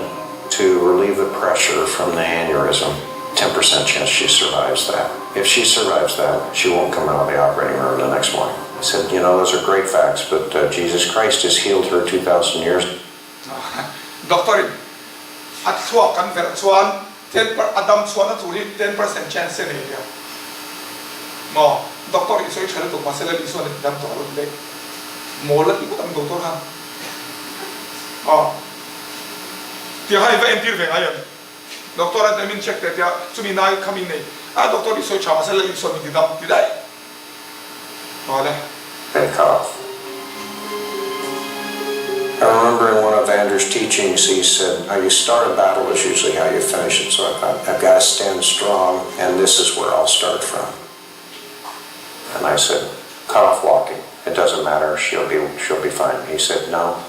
to relieve the pressure from the aneurysm, 10% chance she survives that. If she survives that, she won't come out of the operating room the next morning. I said, you know, those are great facts, but uh, Jesus Christ has healed her 2,000 years. Doctor in a thluak kan verh chuan ten per a dam chhuahna tur hi 10% chance a nei nia maw doctor i sawi tha lutuk mahse Lal Isuan a ti dam tawh lo ti daih mawl a ti ngawt ang doctor khan aw tiang khan i va entir ve ngai em doctor an min check teh tia chumi nai kha min nei a doctor i sawi tha mahse Lal Isuan min ti dam ti daih awle. Take off. I remember in one of Andrew's teachings, he said, how you start a battle is usually how you finish it. So I thought, I've got to stand strong, and this is where I'll start from. And I said, cut off walking. It doesn't matter. She'll be, she'll be fine. He said, no.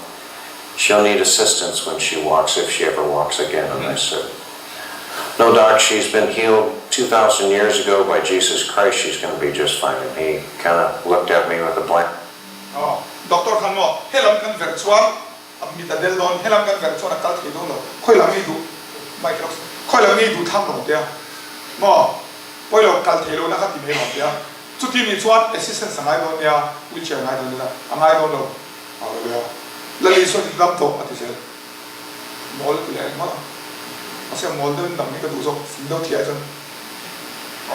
She'll need assistance when she walks, if she ever walks again. And I said, no, doc, she's been healed 2,000 years ago by Jesus Christ. She's going to be just fine. And he kind of looked at me with a blank. Aw, doctor khan maw helam kan verh chuan a mit a del dawn, helam kan verh chuan a kal thei dawn lo, khawi lam ngei duh Mike Rocks, khawi lam ngei duh thlang lo tia maw, pawi lo kal thei lo na kha ti mai lo tia, chuti nih chuan assistance a ngai dawn nia, wheelchair a ngai dawn nia, a ngai dawn lo, hallelujah, Lali sawn i dam tawh a ti zel. Mawl ti leh ringawt a, mahse mawl deuhin dam hi ka duh zawk, fing deuh thiah chuan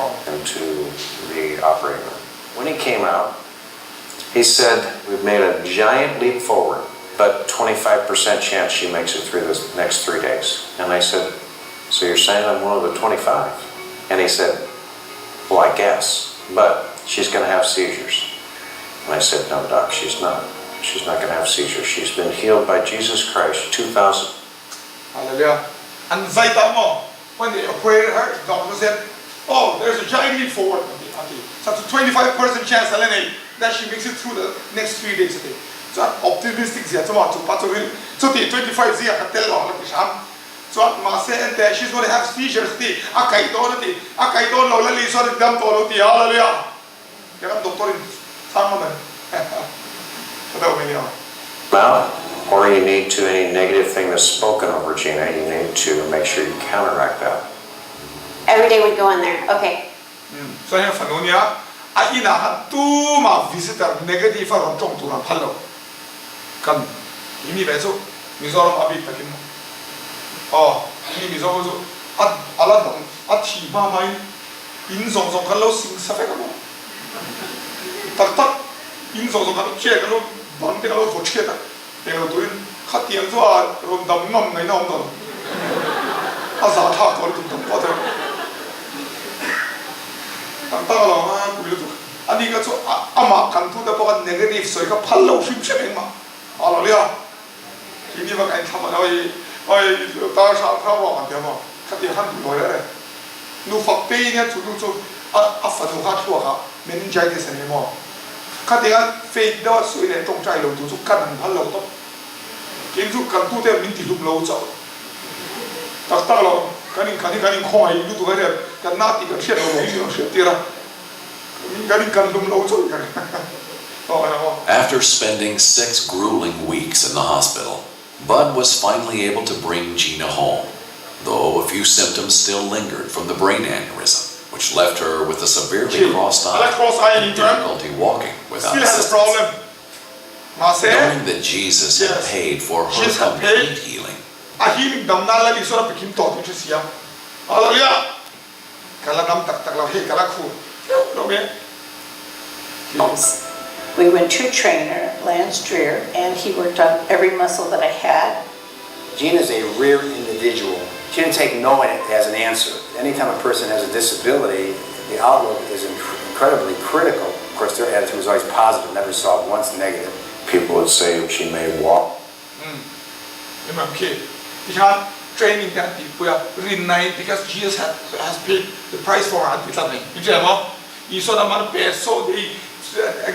aw. Into the operating room. When he came out, he said, we've made a giant leap forward, but 25% chance she makes it through the next 3 days. And I said, so you're saying I'm one of the 25? And he said, well, I guess, but she's going to have seizures. And I said, no, doc, she's not. She's not going to have seizures. She's been healed by Jesus Christ 2,000. Hallelujah. An zai ta maw? When they operated her, doctor said, oh, there's a giant leap forward a ti, a ti. Such a 25% chance a la nei that she makes it through the next 3 days a ti. Chuan optimistic zia chu maw chu pa chu ril chuti 25 zia kha tel lo ang la ti hram. Chuan mahse ente she's gonna have seizures a ti, a kaih dawn a ti, a kaih dawn lo la li chuan a ti dam tawh lo ti, hallelujah. Kei kan doctor in chang ngam em? Tha deuh mai nia. Mouth or you need to any negative thing that's spoken over Gina you need to make sure you counteract that. Every day we'd go in there. Okay. Chuan heng fanu nia a inah khan tumah visitor negative a rawn tawng tur an phal lo. Kan i mi ve chu Mizoram a bik takin aw i mi Mizo chu a a la dang a thi hma hmain in zawng zawng kan lo sing sa vek a maw tak tak in zawng zawng kan chair kan lo bang te kan lo vaw thiat a englo turin khatiang chu a rawn dam ngam ngaihna awm tawh lo a zah thlak tawh lutuk dam pawh te tak tak a lo a pui lutuk. Ani kha chu amah kan tute pawh khan negative sawi kha phal lo hrim hrim engmah a lo nia. Khi ni vak a inthlam a lo i oi tar hrang hrang ruak an ti a maw khatiang khan duh lo reng reng. Nu fak te in hian chu nu chu a a fanu kha a thluak ah meningitis a nei maw khatiang a faith deuh a sawi leh tawngtai lo tu chu kan an phal lo tawp. Kei chu kan tute min ti hlum lo chauh tak tak lo kan in kan hi kan inkhawngaih lutuk a hian kan na tih kan hriat lo vang hi kan hriat tir a. After spending 6 grueling weeks in the hospital, Bud was finally able to bring Gina home, though a few symptoms still lingered from the brain aneurysm, which left her with a severely crossed eye and difficulty walking without assistance. Knowing that Jesus had paid for her complete healing, Ka la dam tak tak lo hei ka la khur deuh lo e. We went to a trainer, Lance Dreer, and he worked on every muscle that I had. Gina's a rare individual. She didn't take no as an answer. Anytime a person has a disability, the outlook is incredibly critical. Of course, their attitude was always positive, never saw once negative. People would say she may walk Umm em khi tikhan training te an tihpui a, rinna in because Jesus had has paid the price for an ti tlat mai in hria maw? Isuan aman pe so they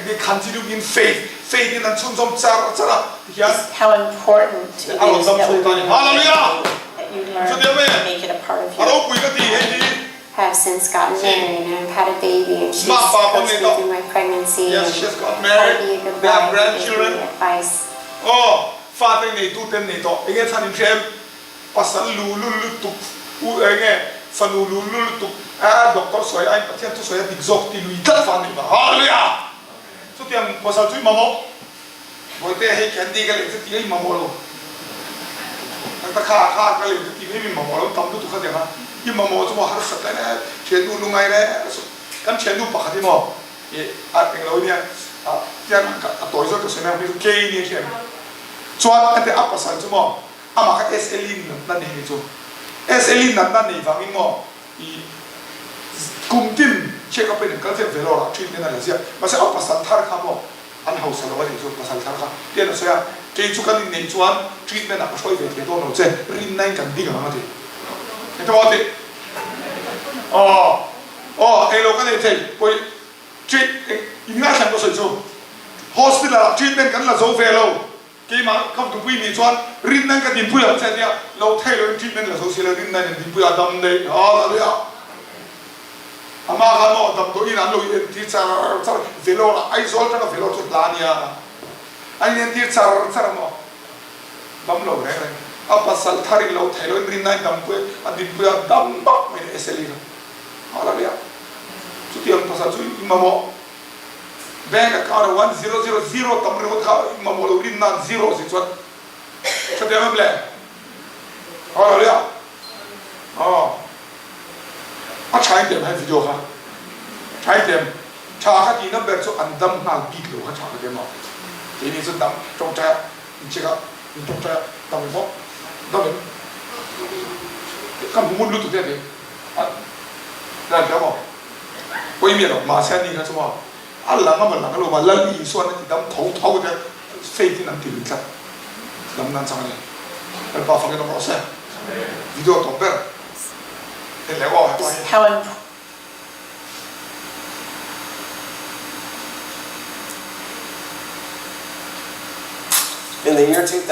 they continue in faith, faith in an chhunzawm char char a tikhian How important it a rawn is dam that chho we ta ni. remember Hallelujah! that you learn Chutiang mai and make it a part of a you. ropui ka ti hei hi. Have since gotten married and I've had a baby and she's Mah pa pawh coached nei me tawh. through my pregnancy Yes, and she has got how to married, be a good they have wife and gave grandchildren. me advice. Aw, fate neitu ten nei tawh. Enge chhan in hrem? Pasal luhlul lutuk, u enge fanu luhlul lutuk, a doctor sawi aiin Pathian thusawi a dik zawk ti lui tlat fa nei va. Hallelujah! Chutiang pasal chu i mamawh. Bawihte hei candy ka lei chu ti a i mamawh lo. Ka kha kha ka lei chu ti mai mi mamawh lo tam lutuk kha tiang a i mamawh chu maw harsat lai le thiannu lungai le kan thiannu pakhat hi maw i a englo nia a tiang a tawi zawk ka sawi mai ang chu kei nia khian chuan a ti a pasal chu maw amah kha SLE natna nei ni chu SLE natna nei vangin maw i kum tin check up in an kal ziak ve lo a treatment a la ziak mahse a pasal thar kha maw An hausa lo a nih chu pasal thar kha tian a sawi a, kei chu kan inneih chuan treatment ah ka hruai ve thei dawn lo che, rinna in kan ding ang a ti. Engtin maw a tih? Aw, aw, englo ka nei thei, pawi treat eng in ngaithla ka sawi chu hospital ah treatment kan la zo ve lo, keimah ka nupui nih chuan rinna in ka dinpui ang che a tia, lo thei lo in treatment la zo si lo, rinna in an dinpui a dam daih, hallelujah. Amah kha maw damdawiin an lo entir char char Vellore ah Aizawl atanga Vellore chu hla ania an in entir char char a maw dam lo reng reng a pasal thar in lo thei lo in rinna in dampui a dinpui a dam bak mai SLE kha hallelujah chutiang pasal chu i mamawh bank account ah 1000 tam ringawt kha i mamawh lo rinna an zero si chuan chutiang em le hallelujah Aw a tha in tem hai video kha tha in tem tha kha tihna ber chu an dam nghal bik lo kha tha ka ti maw keini chu dam tawngtai ah in check ah in tawngtai ah dam in maw dam in ka hmu ngun lutuk te a ti a dan tia maw pawimawh lo mahse ani kha chu maw a lang a maw lang lo maw Lal Isuan a ti dam tho tho te faith in an ti lui tlat dam nan chang a ni Lalpa fakin awm rawh se video tawp ber en leh aw hepa hi. How important In the year 2000,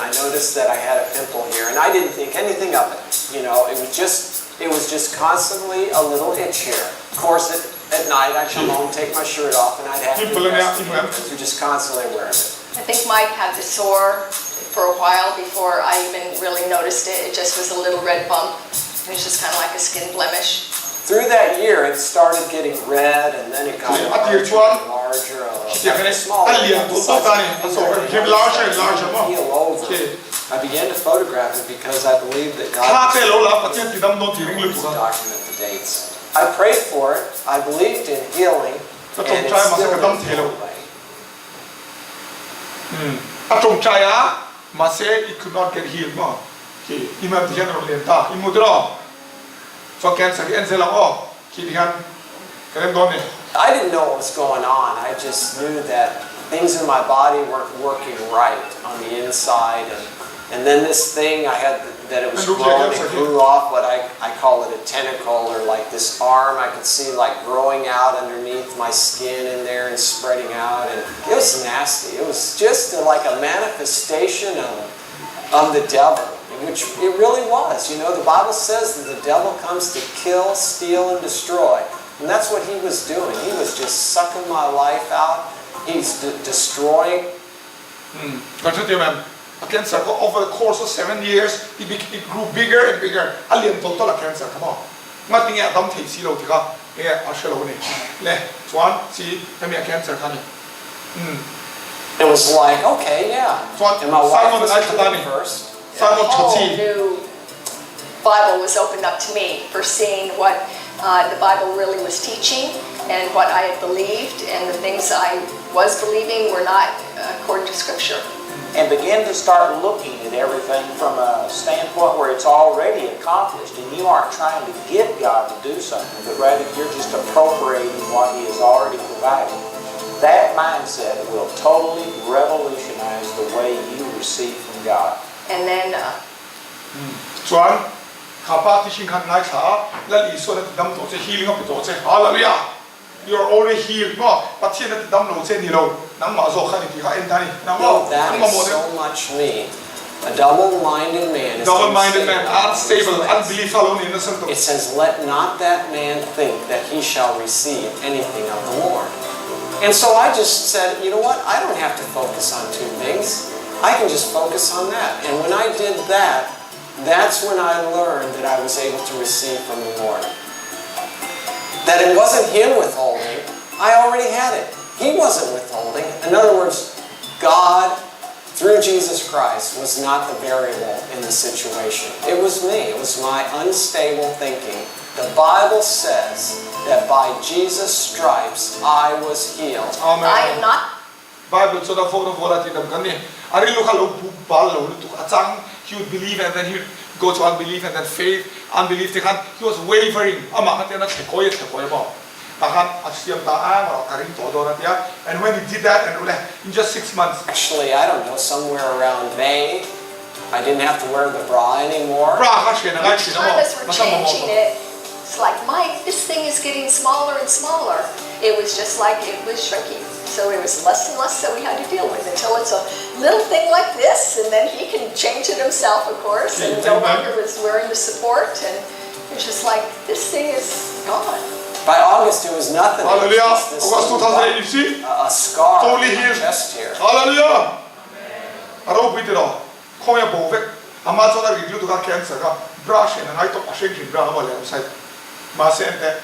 I noticed that I had a pimple here, and I didn't think anything of it. You know, it was just, it was just constantly a little itch here. Of course, at, at night, I'd come home, take my shirt off, and I'd have to Pimple ania investigate i hmu em? because you're just constantly aware of it. I think Mike had the sore for a while before I even really noticed it. It just was a little red bump. It was just kind of like a skin blemish. Through that year, it started getting red, and then it got A tir larger and chuan larger, khitiang like hian a small, a lian about the tulh size tulh ta of a ni. my A sawh finger. it And became I was larger and starting larger to maw? heal over. Khi. I began to photograph it because I believed that God Thla was te lo la Pathian ti dam dawn tih ring lutuk to a. document the dates. I prayed for it, I believed in healing, Ka and it tawngtai mahse still ka dam didn't thei go lo. away. Umm a tawngtai a mahse it could not get healed maw? Khi i hman ti hian a rawn lian ta. I mu tiraw? Chuan cancer hi en zel ang aw, khi ti hian ka rem dawn ni. I didn't know what was going on, I just knew that things in my body weren't working right on the inside and and then this thing I had that it was Kan nuclear growing, cancer it hi. grew off what I I call it a tentacle or like this arm I could see like growing out underneath my skin in there and spreading out and it was nasty. It was just like a manifestation of of the devil, which it really was. You know, the Bible says that the devil comes to kill, steal, and destroy. And that's what he was doing. He was just sucking my life out. He's de- destroying Kan hre tiam em? A cancer kha over the course of 7 years it it grew bigger and bigger, a lian tawlh tawlh a cancer kha maw? Ngati nge a dam thei si lo ti kha nge a hre lo a ni. Le chuan chi hemi a cancer kha a ni. Umm. It was like, okay, yeah. Chuan And my wife Simon was ai tha ta healed ni. first. Simon A tha whole chi. new Bible was opened up to me for seeing what the Bible really was teaching and what I had believed and the things I was believing were not according to Scripture. And begin to start looking at everything from a standpoint where it's already accomplished and you aren't trying to get God to do something, but rather you're just appropriating what He has already provided. That mindset will totally revolutionize the way you receive from God. And then Chuan kha pa teaching khan ngaithla a, Lal Isuan a ti dam tawh che, healing a pe tawh che, Hallelujah! You are already healed maw? Pathian a ti dam lo che ni lo, nangmah zawk khan i ti kha en ta ni, nang maw? No, that Nangmah is maw deuh? so much me. A double-minded man is Double-minded man, unstable in unstable, his ways. unbelief a lo ni nasa lutuk. It says, Let not that man think that he shall receive anything of the Lord. And so I just said, you know what? I don't have to focus on two things. I can just focus on that. And when I did that, that's when I learned that I was able to receive from the Lord. That it wasn't Him withholding, I already had it. He wasn't withholding. In other words, God, through Jesus Christ, was not the variable in the situation. It was me. It was my unstable thinking. The Bible says that by Jesus' stripes I was healed. Amen. I am not Bible chuan a phone a vual a tih dam kan ni. A rilru kha lo bu bal lo lutuk a chang, he would believe and then he would go to unbelief and then faith, unbelief te khan he was wavering, amah kha tian a thle kawi a thle kawi maw? Tah khan a siam ta a engawh ka ring tawh dawn a ti a and when he did that and rule in just 6 months. Actually, I don't know, somewhere around May, I didn't have to wear the bra anymore. Bra kha hrian a ngai Each thin time amaw? as we're Hmasa mamawh changing tawh. it, it's like, Mike, this thing is getting smaller and smaller. It was just like it was shrinking. So it was less and less that we had to deal with until it's a little thing like this, and then he can change it himself, of course, and no Amen. longer was wearing the support, and it's just like, this thing is gone. By August, it was nothing. It was Hallelujah. just this August little 2008 you see? a, a scar Totally on my healed. chest here. Hallelujah. A ropui ti lo. Khawnge a bo vek. Amah chuan a rik lutuk a cancer kha bra hren a ngai tawp a hreng hrim bra a maw le website. Mahse ente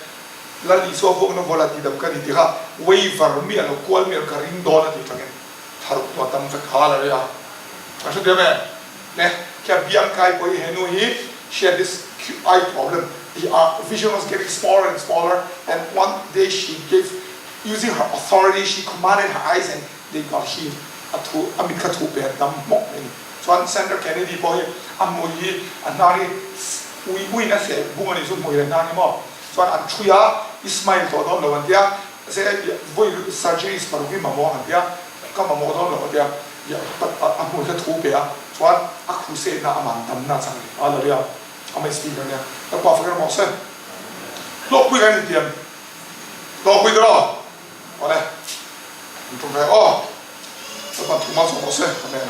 Lal Isua vuakna vual a tidam ka ni ti kha waver mi a lo kual mi a ka ring dawn a ti tangin tharuk tu a tam vek. Hallelujah. Ka hre diam e. Le khia Bianca-i pawh hi henu hi she had this eye problem. Her vision was getting smaller and smaller and one day she gave using her authority she commanded her eyes and they got healed. A thu a mit kha thu pe a dam hmawk mai a ni. Chuan Sandra Kennedy pawh hi a hmui hi a hnar hi ui uiin a seh bung a nih chu hmui leh hnar hi maw. Chuan an thui a i smile tawh dawn lo an ti a, se vawi surgeries paruk hi mamawh ang an ti a, ka mamawh dawn lo a ti a, a hmui kha thu pe a, chuan a crusade na aman damna a chang a ni. Hallelujah. Amah speaker nia. Ka pa fakir mawh se. Hlawkpui kan intiam. Hlawkpui tiraw? Awle. An tum ve aw. Ka pa thu mal chawk mawh se. Amen.